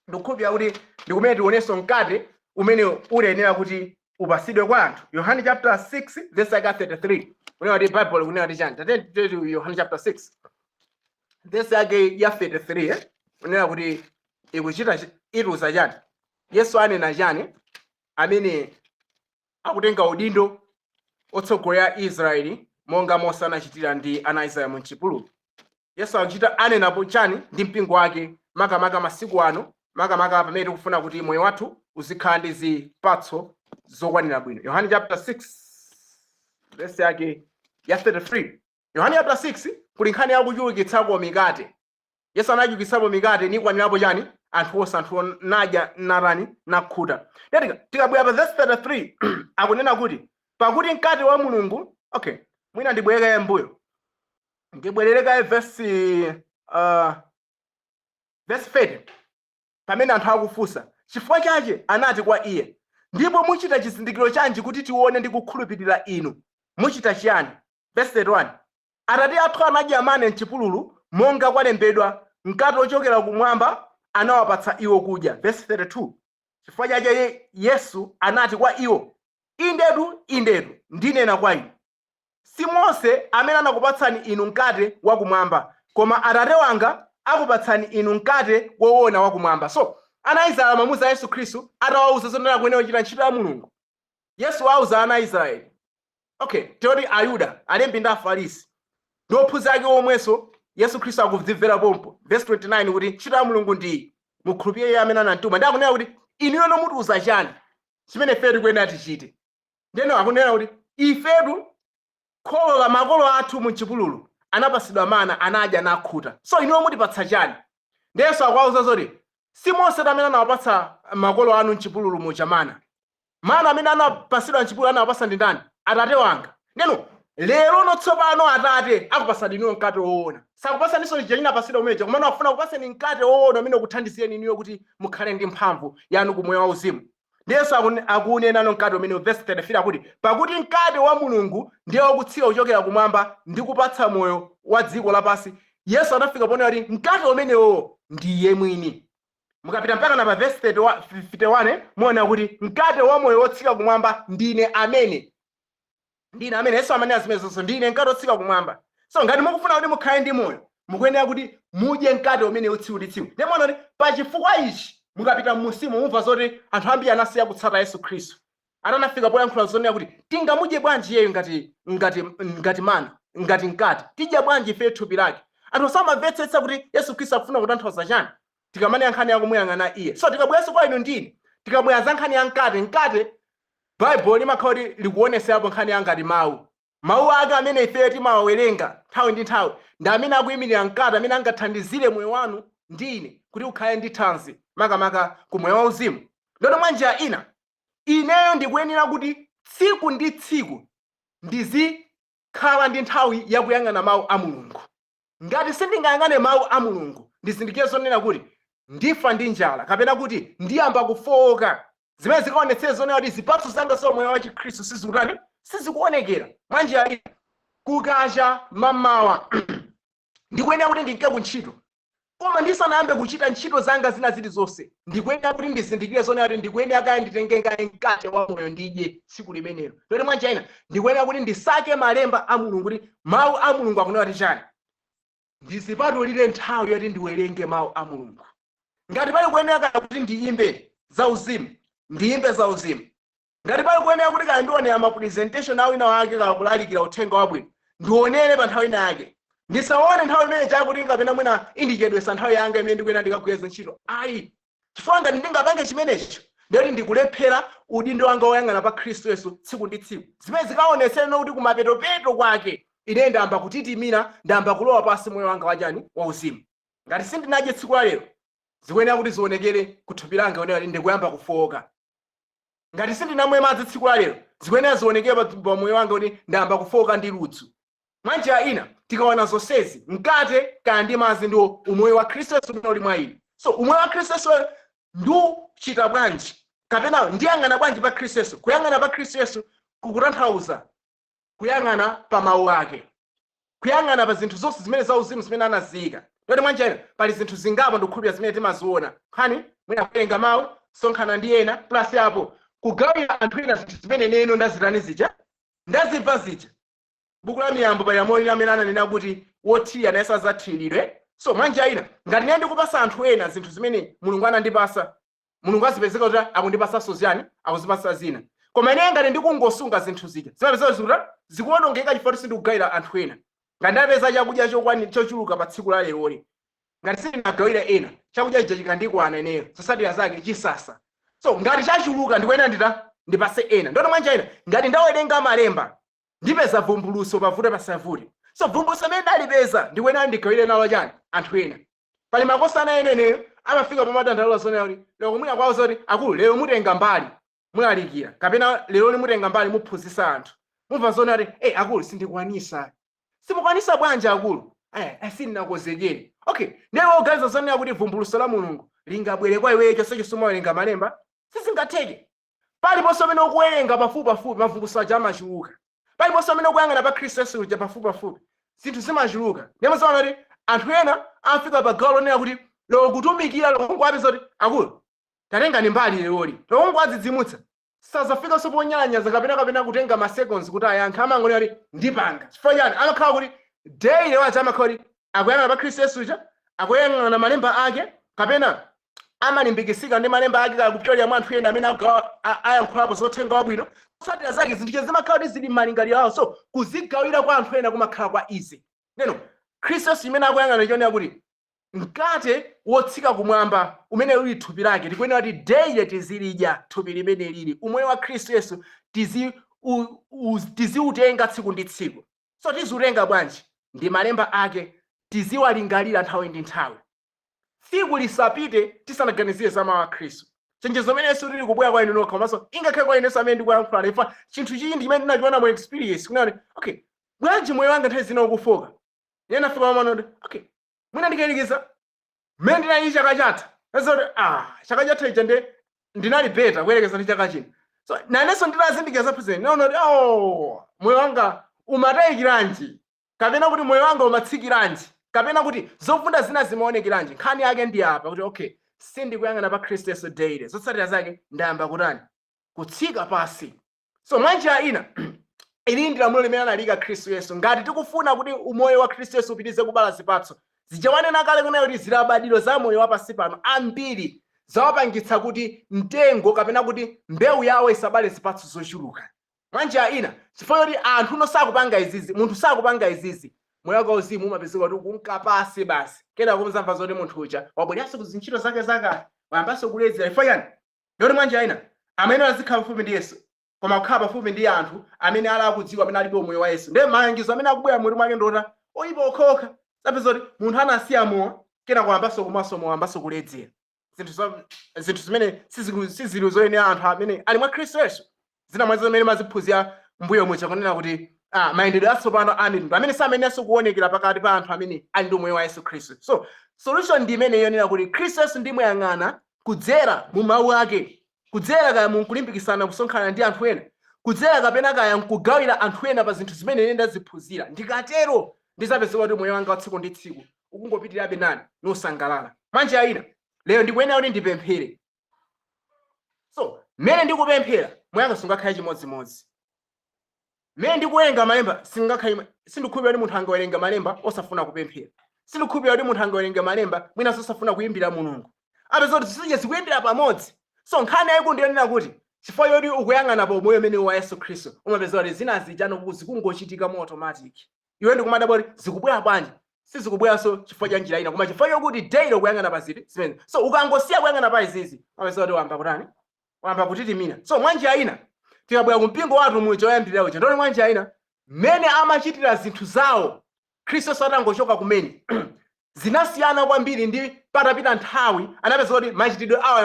ndikukhulupirira kuti ndikumene tionenso mkate umene uyenera kuti upasidwe kwa anthu. Yohane chapter 6 verse yake 33, kunena kuti Bible kunena kuti chani? Tatiyeni tiyeni, Yohane chapter 6 verse yake ya 33, eh? Kunena kuti ikuchita itiuza chani? Yesu anena chani amene akutenga udindo otsogolera Israeli monga Mose anachitira ndi ana a Israeli mu chipululu? Yesu akuchita anenapo chani ndi mpingo wake, makamaka masiku ano, makamaka pamene tikufuna kuti moyo wathu uzikhala ndi zipatso zokwanira bwino? Yohane chapter 6 verse yake ya 33. Yohane chapter 6 kuli nkhani yakuchulukitsako mikate. Yesu anachulukitsapo mikate nikwanirapo chani? Anthu onse, anthu nadya natani? Nakhuta. Tikabwera pa verse 33, akunena kuti pakuti mkate wa Mulungu. Okay, mwina ndibwerere mbuyo, ndibwerere kaye verse 30, pamene anthu akufunsa chifukwa chache anati kwa iye, "Ndipo muchita chizindikiro chanji kuti tione ndi kukhulupirira inu? Muchita chiyani?" Verse 31, "Atate athu anadya mana mchipululu, monga kwalembedwa, mkate ochokera kumwamba anawapatsa iwo kudya." Verse 32, chifukwa chache Yesu anati kwa iwo, "Indetu, indetu, ndinena kwa inu, si Mose amene anakupatsani inu mkate wakumwamba, koma Atate wanga akupatsani inu mkate woona wakumwamba." So ana a Israeli amamuza Yesu Khristu atawauza zonena kuyenera kuchita ntchito ya Mulungu. Yesu wauza ana a Israeli, okay, teoti Ayuda, alembi ndi Afarisi ndi ophunzira ake omwenso, Yesu Khristu akudzimvera pompo, verse 29, kuti ntchito ya Mulungu ndi mukhulupirire iye amene anamtuma. Ndi akunena kuti inuyo nomutiuza chani chimene ife tikuyenera tichite? Ndeno akunena kuti ifetu kholo la makolo athu mu chipululu anapasidwa mana, anadya nakhuta, so inuyo mutipatsa chani? Ndiyenso akuwauza zoti si Mose amene anawapatsa makolo anu mchipululu muja mana. Mana amene anapasidwa mchipululu anawapasa ndi ndani? Atate wanga. Ndeno lero notsopano Atate akupasani inuyo mkate woona. Sakupasaninso chija chinapasidwa umeneja, komano afuna kupasani mkate woona umene ukuthandizireni inuyo kuti mukhale ndi mphamvu yanu ku moyo wauzimu. Ndiyenso akunenano mkate umene, verse 33, akuti pakuti mkate wa Mulungu ndiye wakutsika kuchokera kumwamba ndi kupatsa moyo wa dziko lapansi. Yesu anafika ponena kuti mkate umenewo ndi iye mwini. Mukapita mpaka na pa verse 31, 51, muona kuti mkate wa moyo wotsika kumwamba ndine amene, ndine amene. Yesu amanena zimene zonse, ndine mkate wotsika kumwamba. So ngati mukufuna kuti mukhale ndi moyo, mukuyenera kuti mudye mkate umene tsiku ndi tsiku. Ndiye muona kuti pachifukwa ichi, mukapita mmusimu mumva zoti anthu ambiri anasiya kutsata Yesu Khristu atanafika poyankhula zonena kuti tingamudye bwanji iyeyo ngati mana, ngati mkate? Tidya bwanji ife thupi lake? Anthu samamvetsetsa kuti Yesu Khristu akufuna kutanthauza chani tikamanena nkhani yakumuyang'ana iye. So tikabweranso kwa inu ndine, tikabwera za nkhani ya mkate, mkate Baibulo limakhala kuti likuoneserapo nkhani ya ngati mawu. Mawu ake amene ifeyo timawawerenga nthawi ndi nthawi ndi amene akuyimirira mkate amene angathandizire moyo wanu ndi ine kuti ukhale ndi thanzi, makamaka ku moyo wauzimu. Ndoto mwa njira ina, ineyo ndikuyenera kuti tsiku ndi tsiku ndizikhala ndi nthawi yakuyang'ana mawu a Mulungu. Ngati sindingayang'ane mawu a Mulungu, ndizindikire zonena kuti ndifa ndi njala kapena kuti ndiyamba kufowoka, zimene zikaonetsere zonena kuti zipatso zanga za moyo wa Chikhristu sizikutani? Sizikuonekera. Mwa njira ina, kukacha mammawa ndikuyenera kuti ndinke kuntchito, koma ndisanayambe kuchita ntchito zanga zina zilizonse, ndikuyenera kuti ndizindikire zonena kuti ndikuyenera kaya nditenge kaye mkate wa moyo ndidye tsiku limenelo. Lero mwa njira ina, ndikuyenera kuti ndisake malemba a Mulungu kuti mawu a Mulungu akunena kuti chani. Ndizipatulire nthawi yoti ndiwerenge mawu a Mulungu. Ngati pali kuyenera kaya kuti ndiyimbe zauzimu, ndiyimbe zauzimu. Ngati pali kuyenera kuti kaya ndionera ma presentation a wina wake, kaya kulalikira uthenga wabwino, ndionere pa nthawi ina yake. Ndisaone nthawi imene chakuti kapena mwina indichedwesa nthawi yanga imene ndikuyenera ndikagwireze ntchito, ayi, chifukwa ngati ndingapange chimenecho, ndiyoti ndikulephera udindo wanga woyang'ana pa Khristu Yesu tsiku ndi tsiku, zimene zikaonetsera kuti kumapetopeto kwake ine ndayamba kutitimira, ndayamba kulowa pasi moyo wanga wachani? Wauzimu. Ngati sindinadye tsiku la lero, zikuyenera kuti zionekere kuthupi langa kunena kuti ndikuyamba kufowoka. Ngati sindinamwe madzi tsiku la lero, zikuyenera zionekere pa moyo wanga kuti ndayamba kufowoka ndi ludzu. Mwanjira ina, tikaona zonsezi, mkate kaya ndi madzi ndiwo umoyo wa Khristu Yesu umene uli mwa ine. So umoyo wa Khristu Yesu ndiuchita bwanji, kapena ndiyang'ana bwanji pa Khristu Yesu? Kuyang'ana pa Khristu Yesu kukutanthauza kuyang'ana pa mawu ake, kuyang'ana pa zinthu zonse zimene zauzimu zimene anaziyika. Ndoti mwanjira ina pali zinthu zingapo, ndikukhulupirira, zimene timaziona: nkhani mwina kuwerenga mawu, sonkhana ndi ena, plus apo kugawira anthu ena zinthu zimene neno ndazitani zija, ndazimva zija. Buku la Miyambo pali amene amene ananena kuti wothirira nayenso adzathiridwe. So mwanjira ina, ngati ine ndikupasa anthu ena zinthu zimene Mulungu anandipasa, Mulungu azipezeka kuti akundipasanso ziyani? Akuzipasa zina. Koma ine ngati ndikungosunga zinthu zija, zimapezeka kuti zikuwonongeka chifukwa sindikugawira anthu ena. Ngati ndapeza chakudya chokwani chochuluka pa tsiku la leroli, ngati sindinagawira ena, chakudya chija chikandikwana ineyo, zotsatira zake chisasa. So ngati chachuluka, ndikuyenera ndipase ena. Ndoti mwanjira ina, ngati ndawerenga malemba, ndipeza vumbuluso, pavute pasavute. So vumbuluso imene ndalipeza, ndikuyenera ndigawire nalo chani? Anthu ena. Pali makosana eneneyo amafika pomadandaula zonena kuti lero kumwina kwawo zoti, "Akulu, lero mutenga mbali mulalikira," kapena, "Lero mutenga mbali muphunzitsa anthu." Mumva zona kuti, "Hey, akulu, sindikwanisa." "Simukwanisa bwanji, akulu?" "Aya, sindinakonzekere." Okay, ndiye woganiza zonena kuti vumbuluso la Mulungu lingabwere kwa iweyo chonsecho sumawerenga malemba, sizingatheke. Paliponse pamene ukuwerenga pafupi pafupi, mavumbuluso aja amachuluka. Paliponse pamene ukuyang'ana pa Khristu Yesu uja pafupi pafupi, zinthu zimachuluka. Ndiye muzaona kuti anthu ena amafika pa gawo lonena kuti lero kutumikira, lero kungoapeza kuti, "Akulu, tatengani mbali leroli," lero kungoadzidzimutsa, sazafikanso ponyalanyaza kapena kutenga ma seconds kuti ayankhe. Amangonena kuti, "Ndipanga." Chifukwa chani? Amakhala kuti daily wacha amakhala kuti akuyang'ana pa Khristu Yesu uja, akuyang'ana malemba ake, kapena amalimbikisika ndi malemba ake, kaya kupyolera mwa anthu ena amene ayankhulapo zothenga wabwino. Zotsatira zake, zinthu zimakhala kuti zili m'malingaliro awo, so kuzigawira kwa anthu ena kumakhala kwa easy. Neno Khristu Yesu imene akuyang'ana chionera kuti mkate wotsika kumwamba umene uli thupi lake, tikuyenera kuti daily tizilidya thupi limene lili umoyo wa Khristu Yesu, tiziutenga tsiku ndi tsiku. So tiziutenga bwanji? Ndi malemba ake, tiziwalingalira nthawi ndi nthawi. Tsiku lisapite tisanaganizire za mawu a Khristu. Chenjezo limenenso lili kubwera kwa inu nokha, komanso ingakhale kwa inenso amene ndikuyankhula. Ifa chinthu chichi ndi chimene ndinachiona mu experience, kunena kuti, okay, bwanji moyo wanga nthawi zina ukufoka? Ine nafika pamano kuti, okay, mwina ndikayelekeza mmene ndinali chaka chatha, kuti ah, chaka chatha ija nde ndinali better kuyerekeza ndi chaka chino. So nanenso ndinazindikira za president, naona kuti, oh, moyo wanga umatayikiranji, kapena kuti moyo wanga umatsikiranji, kapena kuti zofunda zina zimaonekeranji? Nkhani yake ndi apa kuti, okay, sindikuyang'ana pa Khristu Yesu daily. Zotsatira zake ndayamba kutani? Kutsika pasi. So mwanjira ina, ili ndi lamulo limene analika Khristu Yesu. Ngati tikufuna kuti umoyo wa Khristu Yesu upitirize kubala zipatso, zijawanena kale kunena kuti zilabadiro za moyo wa pasi pano ambiri zawapangitsa kuti mtengo kapena kuti mbewu yawo isabale zipatso zochuluka. Mwanjira ina, chifukwa choti anthu no sakupanga izizi, munthu sakupanga izizi, moyo wake wauzimu umapezeka kuti ukunka pasi basi. Kenako muzamva zoti munthu uja wabweranso ku zintchito zake zakale, wayambanso kuledzera. Chifukwa chani? Ndoti mwanjira ina amene azikhala pafupi ndi Yesu, koma kukhala pafupi ndi anthu amene ali akudziwa, amene alibe umoyo wa Yesu, ndiye malangizo amene akubwera mutu mwake ndota oyipa okhaokha. Zapeza kuti munthu anasiya mowa, kenako wayambanso kumwanso mowa, wayambanso kuledzera, zinthu zimene sizili zoyenera anthu amene ali mwa Khristu Yesu. Zina mwa zimene maziphunzira mbuyo muja, kunena kuti mayendedwe atsopano a mitundu amene samenenso kuonekera pakati pa anthu amene ali ndi umoyo wa Yesu Khristu. So solution ndi imene yonena kuti Khristu Yesu ndimuyang'ana kudzera mu mawu ake, kudzera kaya munkulimbikisana kusonkhana ndi anthu ena, kudzera kapena kaya nkugawira anthu ena pa zinthu zimene ine ndaziphunzira. Ndikatero ndizapezeka kuti moyo wanga wa tsiku ndi tsiku ukungopitirirabe nani nosangalala. Mwanjira ina, lero ndikuyenera kuti ndipemphere. So mmene ndikupemphera, moyo wanga sungakhale chimodzimodzi. Mmene ndikuwerenga malemba, singakhale. Sindikukhulupirira kuti munthu angawerenga malemba osafuna kupemphera. Sindikukhulupirira kuti munthu angawerenge malemba mwinanso osafuna kuyimbira Mulungu. Apeza kuti zija zikuyendera pamodzi. So nkhani yayikulu ndiyonena kuti chifukwa choti ukuyang'ana pa umoyo umene wa Yesu Khristu, umapeza kuti zina zijano zikungochitika mu automatic. Iwe ndikumadabwa kuti zikubwera bwanji. Sizikubweranso chifukwa cha njira ina, koma chifukwa chokuti daily ukuyang'ana pa ziti zimene. So ukangosiya kuyang'ana pa izizi, umapeza kuti wamba kutani? Wamba kutitimira. So mwanjira ina, tikabwera ku mpingo wa atumwi uja woyambirira uja, ndoni mwanjira ina mmene amachitira zinthu zawo Khristu Yesu atangochoka kumene, zinasiyana kwambiri ndi patapita nthawi. Anapeza kuti machitidwe awo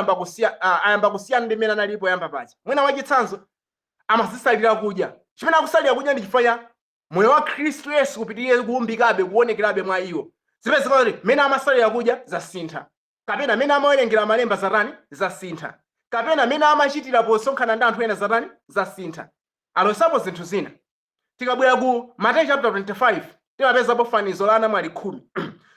ayamba kusiyana ndi mmene analipo yamba paja. Mwina mwachitsanzo, amazisalira kudya. Chimene akusalira kudya ndi chifukwa cha Moyo wa Khristu Yesu upitirire kuumbikabe, kuonekerabe mwa iwo. Zipezeka kuti mmene amasalira kudya zasintha, kapena mmene amawerengera malemba zatani? Zasintha, kapena mmene amachitira posonkhana ndi anthu ena zatani? Zasintha. Alosapo zinthu zina. Tikabwera ku Mateyu chapter 25, timapezapo fanizo la anamwali 10.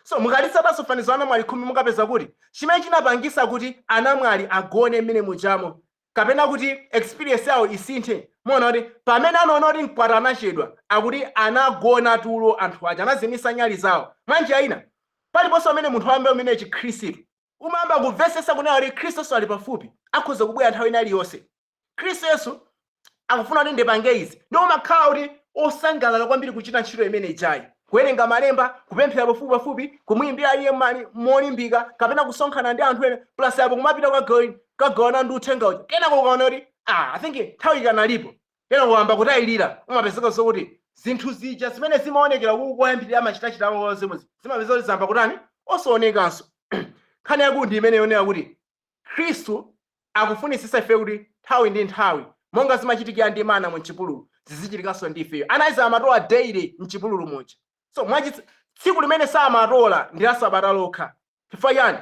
So mukalitsataso fanizo la anamwali 10, mukapeza kuti chimene chinapangisa kuti anamwali agone mmene mujamo, kapena kuti experience yawo isinthe, muona kuti pamene anaona kuti mkwati anachedwa, akuti anagona tulo anthu aja, anazimisa nyali zawo. Mwanjira ina, paliponse pamene munthu wayamba umene Chikhristu, umayamba kumvesesa kunena kuti Khristu Yesu ali pafupi, akhoza kubwera nthawi ina iliyonse, Khristu Yesu akufuna kuti ndipange izi, ndi umakhala kuti osangalala kwambiri kuchita ntchito imene ijayi, kuwerenga malemba, kupemphera pafupi pafupi, kumuyimbira iye molimbika, kapena kusonkhana ndi anthu ena, plus apo kumapita kukagawana ndi uthenga uja. Kenako ukaona kuti, ah, I think nthawi ikanalipo, kenako kuyamba kutayilira, umapezeka zokuti zinthu zija zimene zimaonekera koyambirira amachitachita zimwe zimapezeka kuti zamba kutani? Osaonekanso. Nkhani yakuti ndi imene yonena kuti Khristu akufunisisa ife kuti nthawi ndi nthawi, monga zimachitikira ndi mana mu mchipululu, zizichitikanso ndi ifeyo. Ana Israeli amatola daily mchipululu muja. So tsiku limene samatola ndi la Sabata lokha. Chifukwa chani?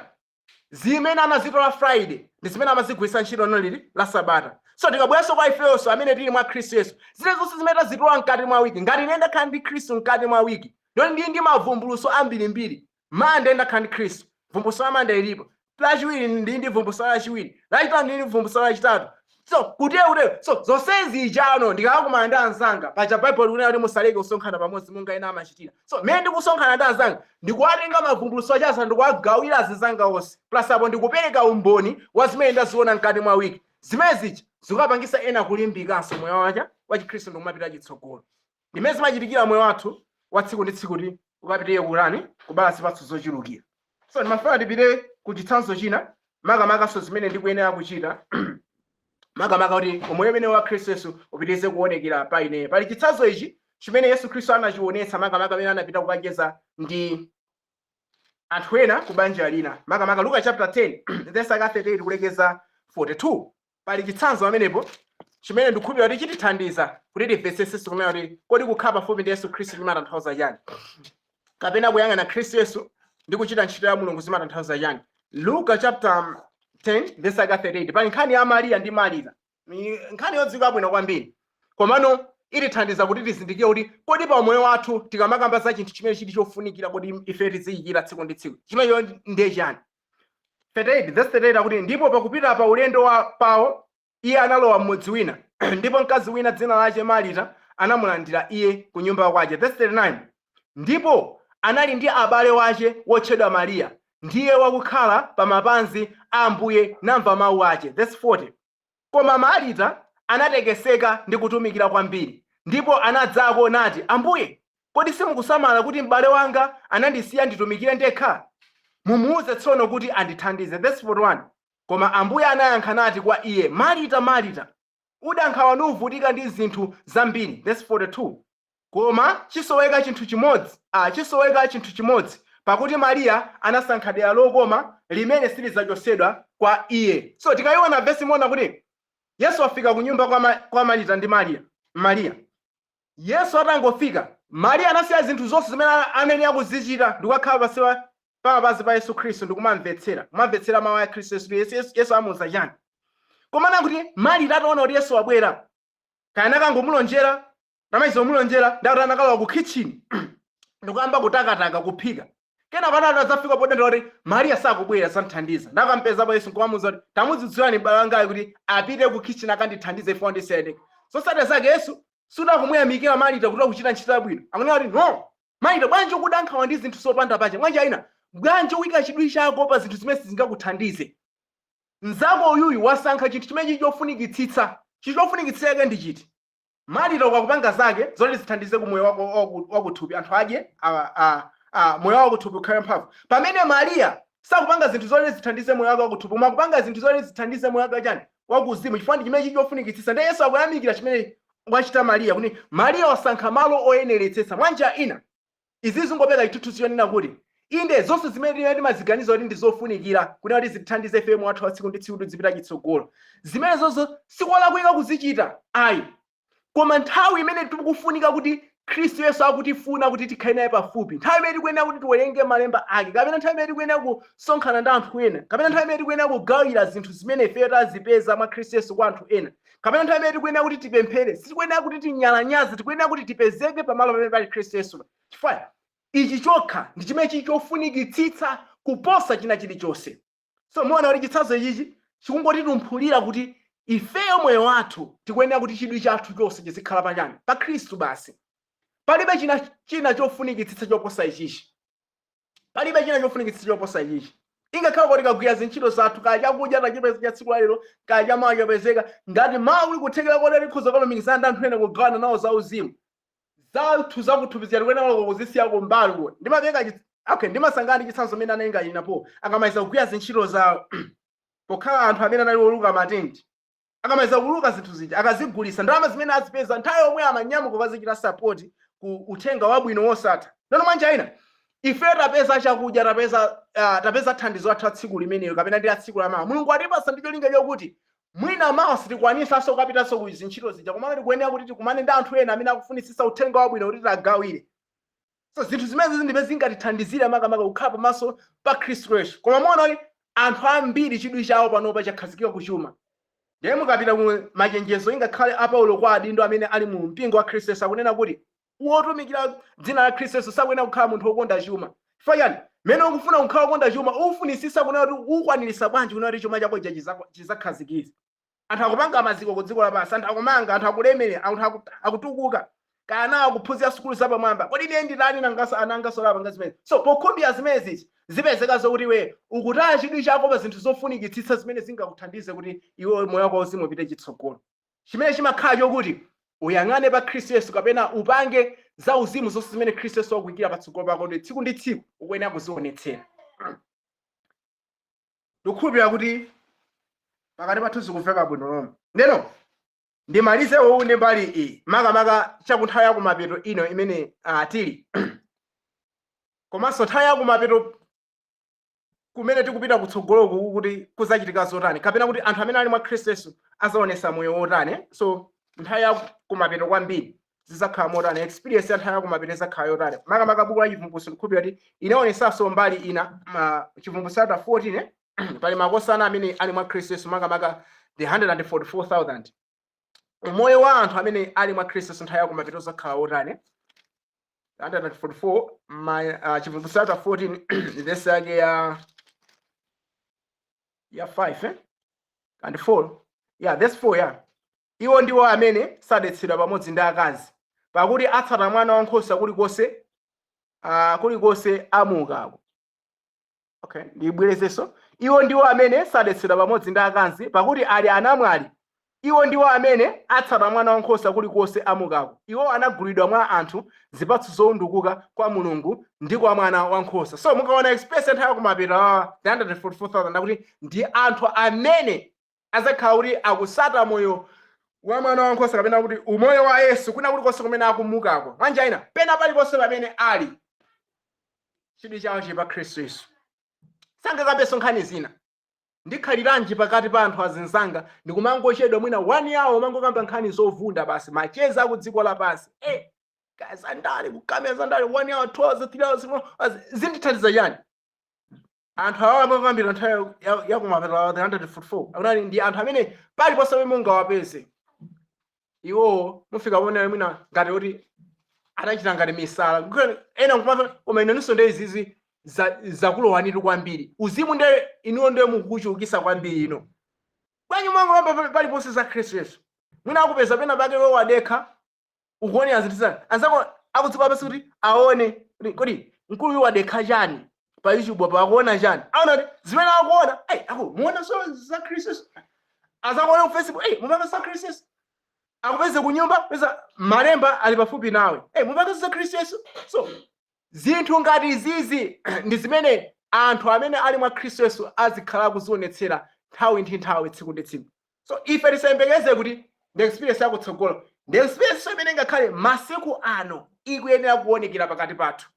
Zimene anazitola Friday ndi zimene amazigwiritsa ntchito nolili la Sabata. So tikabweranso kwa ifeyonso amene tili mwa Khristu Yesu, zile zonse zimene tazitola mkati mwa wiki, ngati ine ndakhala ndi Khristu mkati mwa wiki, ndo ndi mavumbuluso ambirimbiri. Mande ndakhala ndi Khristu, vumbuluso la Mande lilipo. Lachiwiri ndi vumbuluso lachiwiri. Lachitatu ndi vumbuluso lachitatu. So kutero kutero. So zonsezi ijano ndikakumana ndi anzanga, paja Bible likunena kuti musaleke kusonkhana pamodzi monga ena amachitira. So mmene ndikusonkhana ndi anzanga, ndikuwatenga mavumbuluso achaza, ndikuwagawira azinzanga onse, plus apo ndikupereka umboni wa zimene ndaziona mkati mwa wiki. Zimene zija zikapangisa ena kulimbikanso moyo wacha wa Chikhristu ndikumapita chitsogolo. Ndimene zimachitikira moyo wathu wa tsiku ndi tsiku kuti ukapitire kulani? Kubala zipatso zochulukira. So ndimafuna tipite ku chitsanzo china, makamakaso zimene ndikuyenera kuchita, makamaka kuti umoyo umene wa Khristu Yesu upitirize kuonekera pa ineyo. Pali chitsanzo ichi chimene Yesu Khristu anachionetsa, makamaka amene anapita kukacheza ndi anthu ena ku banja lina, makamaka Luka chapter 10 verse 38 kulekeza 42. Pali chitsanzo pamenepo chimene ndikukhulupirira kuti chitithandiza kuti timvetsetse kumene kuti kodi kukhala pafupi ndi Yesu Khristu chimatanthauza chani, kapena kuyang'ana Khristu Yesu ndi kuchita ntchito ya Mulungu zimatanthauza chani. Luka chapter 10 verse 38, pali nkhani ya Mariya ndi Marita. Ni nkhani yodziwika bwino kwambiri, komano itithandiza kuti tizindikire kuti kodi pa umoyo wathu tikamakamba za chinthu chimene chili chofunikira kuti ife tiziyikira tsiku ndi tsiku, chimenecho ndiye chani? 38 verse 38 akuti, "Ndipo pakupita pa ulendo wa pawo, iye analowa m'mudzi wina, ndipo mkazi wina dzina lache Marita anamulandira iye ku nyumba kwache." Verse 39, "Ndipo anali ndi abale wache wotchedwa Mariya, ndiye wakukhala pa mapazi a Ambuye namva mawu ache." Verse 40, "Koma Marita anatekeseka ndi kutumikira kwambiri, ndipo anadzako nati, 'Ambuye, kodi simukusamala kuti m'bale wanga anandisiya nditumikire ndekha? Mumuuze tsono kuti andithandize.'" Verse 41, "Koma Ambuye anayankha nati kwa iye, 'Marita, Marita, uda nkhawa nuvutika ndi zinthu zambiri.'" Verse 42, "Koma chisoweka chinthu chimodzi, chisoweka chinthu chimodzi, pakuti Mariya anasankha dera lokoma limene silidzachotsedwa kwa iye." So tikayiona vesi, muona kuti Yesu afika ku nyumba kwa Marita ndi Mariya. Mariya, Yesu atangofika, Mariya anasiya zinthu zonse zimene anayenera kuzichita ndikukakhala pansi pa mapazi pa Yesu Khristu ndikumamvetsera, kumamvetsera mawu a Khristu Yesu, Yesu amuuza chani. Komana kuti Marita ataona kuti Yesu wabwera, kaya nakangomulonjera, tamaiza kumulonjera, ndakuti anakalowa ku kitchen ndikuyamba kutakataka kuphika. Kenako anati adzafika podenda kuti Mariya sakubwera samthandiza, ndakampezapo Yesu nkumamuuza kuti, "Tamudzudzulani m'bale wangayo kuti apite ku kitchen akandithandize ifo ndisiyendeke." Zotsatira zake, Yesu sudakumuyamikira Marita kuti akuchita ntchito yabwino. Akunena kuti, "No, Marita, bwanji ukuda nkhawa ndi zinthu zopanda pache? Mwanjira ina, bwanji uyika chidwi chako pa zinthu zimene sizingakuthandize? Mnzako uyuyu wasankha chinthu chimene chili chofunikitsitsa." Chinthu chofunikitsitsa yake ndi chiti? Marita ukakupanga zake zoti zithandize ku moyo wako wakuthupi, anthu adye, moyo wako wakuthupi ukhale mphamvu, pamene Mariya sakupanga zinthu zoti zithandize moyo wake wakuthupi, koma akupanga zinthu zoti zithandize moyo wake wachani? Wakuzimu, chifukwa ndi chimene chili chofunikitsitsa. Ndiye Yesu akuyamikira chimene wachita Mariya, kuti Mariya wasankha malo oyeneretsetsa. Mwanjira ina, izi zingopeka chithunzi chonena kuti inde, zonse zimene timaziganiza kuti ndi zofunikira kuti zitithandize ife moyo wathu wa tsiku ndi tsiku kuti zipita chitsogolo, zimene zonso sikolakwika kuzichita ayi, koma nthawi imene tikufunika kuti Khristu Yesu akutifuna kuti tikhale naye pafupi, nthawi imene tikuyenera kuti tiwerenge malemba ake, kapena nthawi imene tikuyenera kusonkhana ndi anthu ena, kapena nthawi imene tikuyenera kugawira zinthu zimene ifeyo tazipeza mwa Khristu Yesu kwa anthu ena, kapena nthawi imene tikuyenera kuti tipemphere, sitikuyenera kuti tinyalanyaze. Tikuyenera kuti tipezeke pamalo pamene pali Khristu Yesu, chifukwa ichi chokha ndi chimene chili chofunikitsitsa kuposa china chilichonse. So muona kuti chitsanzo ichichi chikungotitumphulira kuti ifeyo moyo wathu tikuyenera kuti chidwi chathu chonse chizikhala pachani? Pa Khristu basi. Palibe china chofunikitsitsa choposa ichichi. Palibe china chofunikitsitsa choposa ichichi. Ingakhale kuti tikagwira zintchito zathu, kaya chakudya tachipeza cha tsiku lalero, kaya chamawa chapezeka, ngati mawu likuthekera koti tikhoza kalumikizana ndi anthu ena, kugawana nawo za uzimu zathu zakuthupi zija, tikuyenera kuzisiya kumbali. Ndimapereka okay, ndimasangana ndi chitsanzo mmene analinga inapo akamaliza kugwira zintchito zawo, pokhala anthu amene anali oluka matenti, akamaliza kuluka zinthu zija, akazigulisa, ndalama zimene azipeza, nthawi yomwe amanyamuka kukazichita support ku uthenga wabwino wosatha. Nono mwanjira ina ife tapeza chakudya, tapeza thandizo lathu la tsiku limenelo kapena ndi la tsiku lamawa. Mulungu atipasa ndi cholinga chokuti mwina mawa sitikwanisanso kukapitanso ku zintchito zija, komano tikuyenera kuti tikumane ndi anthu ena amene akufunisisa uthenga wabwino kuti tagawire. So zinthu zimene ndipe zingatithandizire makamaka kukhala pamaso pa Khristu Yesu. Koma muona kuti anthu ambiri chidwi chawo panopa chakhazikika kuchuma. Ndiye mukapita ku machenjezo ingakhale a Paulo kwa adindo amene ali mu mpingo wa Khristu Yesu, akunena kuti wotumikira dzina la Khristu Yesu sakuyenera kukhala munthu wokonda chuma. Chifukwa chani? Mmene ukufuna kukhala wokonda chuma, ufunisisa kunena kuti ukwanirisa bwanji kunena kuti chuma chako ija chizakhazikitsa. Anthu akupanga maziko ku dziko lapansi, anthu akumanga, anthu akulemera, anthu akutukuka, kaya nawo akuphunzira sukulu zapamwamba. Kodi ine nditani nangaso anangaso lapanga zimene? So pokhumbira zimene zichi zipezeka zokuti iwe ukutaya chidwi chako pa zinthu zofunikitsitsa zimene zingakuthandize kuti iwe moyo wako wauzimu upite chitsogolo, chimene chimakhala chokuti uyang'ane pa Khristu Yesu kapena upange za uzimu zonse zimene Khristu Yesu wakuyikira patsogolo pako ndi tsiku ndi tsiku ukuyenera kuzionetsera. Ndikukhulupirira kuti pakati pathu zikumveka bwino lomwe. Ndeno ndimalize uwu ndi mbali iyi, makamaka chakunthawi yakumapeto ino imene tili, komanso nthawi yakumapeto kumene tikupita kutsogoloku, kuti kuzachitika zotani, kapena kuti anthu amene ali mwa Khristu Yesu azaonesa moyo wotani. So nthawi yakumapeto kwambiri zizakhala motani? Experience ya nthawi yakumapeto izakhala yotani? Makamaka buku la Chivumbulutso, ndikukhulupirira kuti inaonesanso mbali ina. Chivumbulutso chapter 14, pali makosana amene ali mwa Khristu Yesu, makamaka the 144,000. Umoyo wa anthu amene ali mwa Khristu Yesu nthawi yakumapeto uzakhala wotani? 144, Chivumbulutso chapter 14, verse yake ya 5 and 4, yeah, verse 4, yeah. "Iwo ndiwo amene sadetsedwa pamodzi ndi akazi, pakuti atsata Mwana wankhosa kulikonse amukako." Okay, ndibwerezenso. "Iwo ndiwo amene sadetsedwa pamodzi ndi akazi, pakuti ali anamwali. Iwo ndiwo amene atsata Mwana wankhosa kulikonse amukako. Iwo anagulidwa mwa anthu, zipatso zowundukuka kwa Mulungu ndi kwa Mwana wankhosa." So mukaona experience nthawi yakumapeto awa, 344,000, akuti ndi anthu amene azakhala kuti akusata moyo wa Mwana wankhosa kapena kuti umoyo wa Yesu kuna kulikonse kumene akumukako. Mwanjira ina, pena paliponse pamene ali, chidwi chawo chili pa Khristu Yesu. Sangakambenso nkhani zina. Ndikhaliranji pakati pa anthu azinzanga ndikumangochedwa mwina one hour umangokamba nkhani zovunda basi, macheza aku dziko lapansi, kazandale, kukamera zandale one hour, 2 hours, 3 hours, 4 hours, zindithandiza chani? Anthu awa amakambira nthawi yakumapeto, 344, akunali ndi anthu amene paliponse pamene mungawapeze iwo, mufika pone mwina ngati kuti anachita ngati misala. Ena nkumva, "Koma inenso nde izizi zakulowanitu kwambiri uzimu, nde inuwo ndiye mukuchulukisa kwambiri ino. Bwanji mwangomva paliponse za Khristu Yesu?" Mwina akupeza pena pake iwe wadekha, ukuonera zinthu zani, anzako akudziko lapansi kuti aone kuti kodi mkulu uyu wadekha chani pa YouTube apo, akuona chani? Aona kuti zimene akuona, "Ai, aku muona so za Khristu Yesu." Azakuona ku Facebook, "Ei, mumva za Khristu Yesu." Akupeze ku nyumba, peza malemba ali pafupi nawe, "Ei, mumva za Khristu Yesu." So zinthu ngati izizi ndi zimene anthu amene ali mwa Khristu Yesu azikhala akuzionetsera nthawi ndi nthawi, tsiku ndi tsiku. So ife tisayembekeze kuti ndi experience yakutsogolo, ndi experience imene ngakhale masiku ano ikuyenera kuonekera pakati pathu.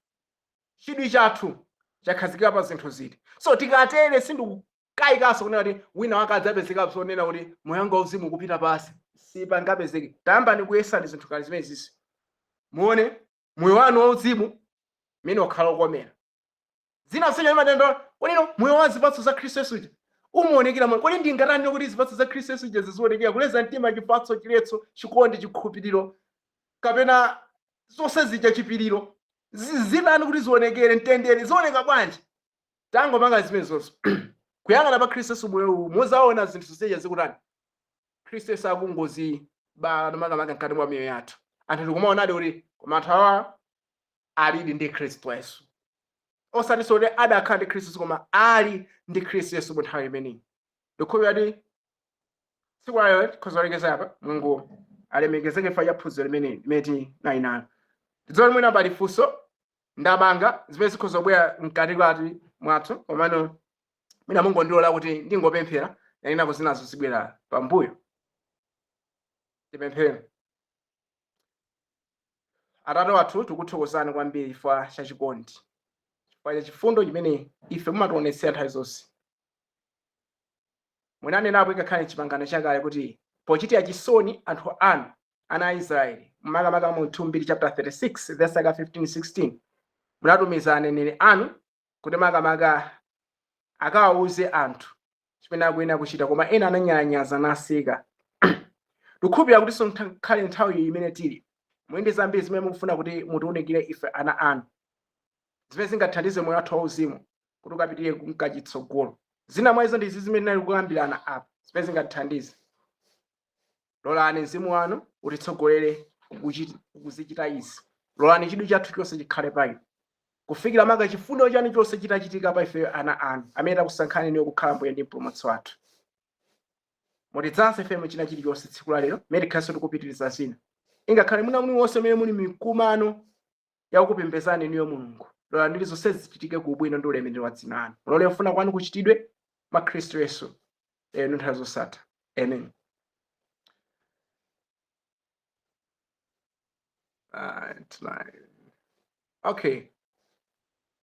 Chidwi chathu chakhazikika pa zinthu ziti? So tikatere, sindikukayikanso kunena kuti wina wake adzapezeka zonena kuti moyo wanga wauzimu ukupita pasi, sipangapezeke. Tayambani kuyesani zinthu kali zimene zizi, muone. Moyo wanu wauzimu mmene wakhala ukomera zina zonsenya matendo kodi moyo wa zipatso za Khristu Yesu uja umaonekera moyo. Kodi ndingatani kuti zipatso za Khristu Yesu uja zizionekera? Kuleza mtima, chifatso, chiletso, chikondi, chikhulupiriro, kapena zonse zija, chipiriro, zitani kuti zionekere? Mtendere, zioneka bwanji? Tangopanga zimene zonse kuyang'ana pa Khristu Yesu, moyo uwu muzaona zinthu zonseja zikutani? Khristu Yesu akungozibala makamaka mkati mwa miyoyo yathu. Anthu tikumaonadi kuti koma anthu awa alidi ndi Khristu Yesu, osati kuti adakhala ndi Khristu Yesu, koma ali ndi Khristu Yesu mu nthawi imeneyi. Ndikhulupirira kuti tsiku layo tikhoza kulekeza apa. Mulungu alemekezeke chifukwa cha phunziro limene limene tinali nalo. Tidziwa mwina pali funso, ndamanga zimene zikhoza kubwera mkatikati mwathu, komano mwina mungondilola kuti ndingopemphera, nanenako zinazo zibwera pambuyo. Tipemphere. Atate wathu, tikuthokozani kwambiri chifukwa cha chikondi, chifukwa cha chifundo chimene ife mumationetsera nthawi zonse. Munanenapo ikakhale mchipangano chakale kuti pochitira chisoni anthu anu, ana a Israeli, makamaka mu 2 Mbiri chapter 36 verse 15 16, munatumiza aneneri anu kuti makamaka akawauze anthu chimene akuyenera kuchita, koma ena ananyalanyaza naseka. Tikukhulupirira kuti ngakhale nthawi imene tili muli ndi zambiri zimene mukufuna kuti mutiunikire ife ana anu, zimene zingathandize moyo wathu wauzimu kuti ukapitirire kumkachitsogolo. Zina mwa izo ndi izi zimene tinali kukambirana apa, zimene zingatithandize. Lolani mzimu wanu utitsogolere kuzichita izi. Lolani chidwi chathu chonse chikhale pa inu kufikira maka chifundo chanu chonse chitachitika pa ife ana anu amene takusankhani inuyo kukhala Mbuye ndi Mpulumutsi wathu. Mutidzaze ife mu china chilichonse tsiku la lero mmene tikhalenso tikupitiriza zina, ingakhale muna muliwonse mmene muli mikumano yakupembedzani inuyo Mulungu. Lolani kuti zonse zichitike ku ubwino ndi ulemerero wa dzina lanu. Mulole kufuna kwanu kuchitidwe mwa Khristu Yesu enu nthawi zosatha. Amen. Tonight. Okay.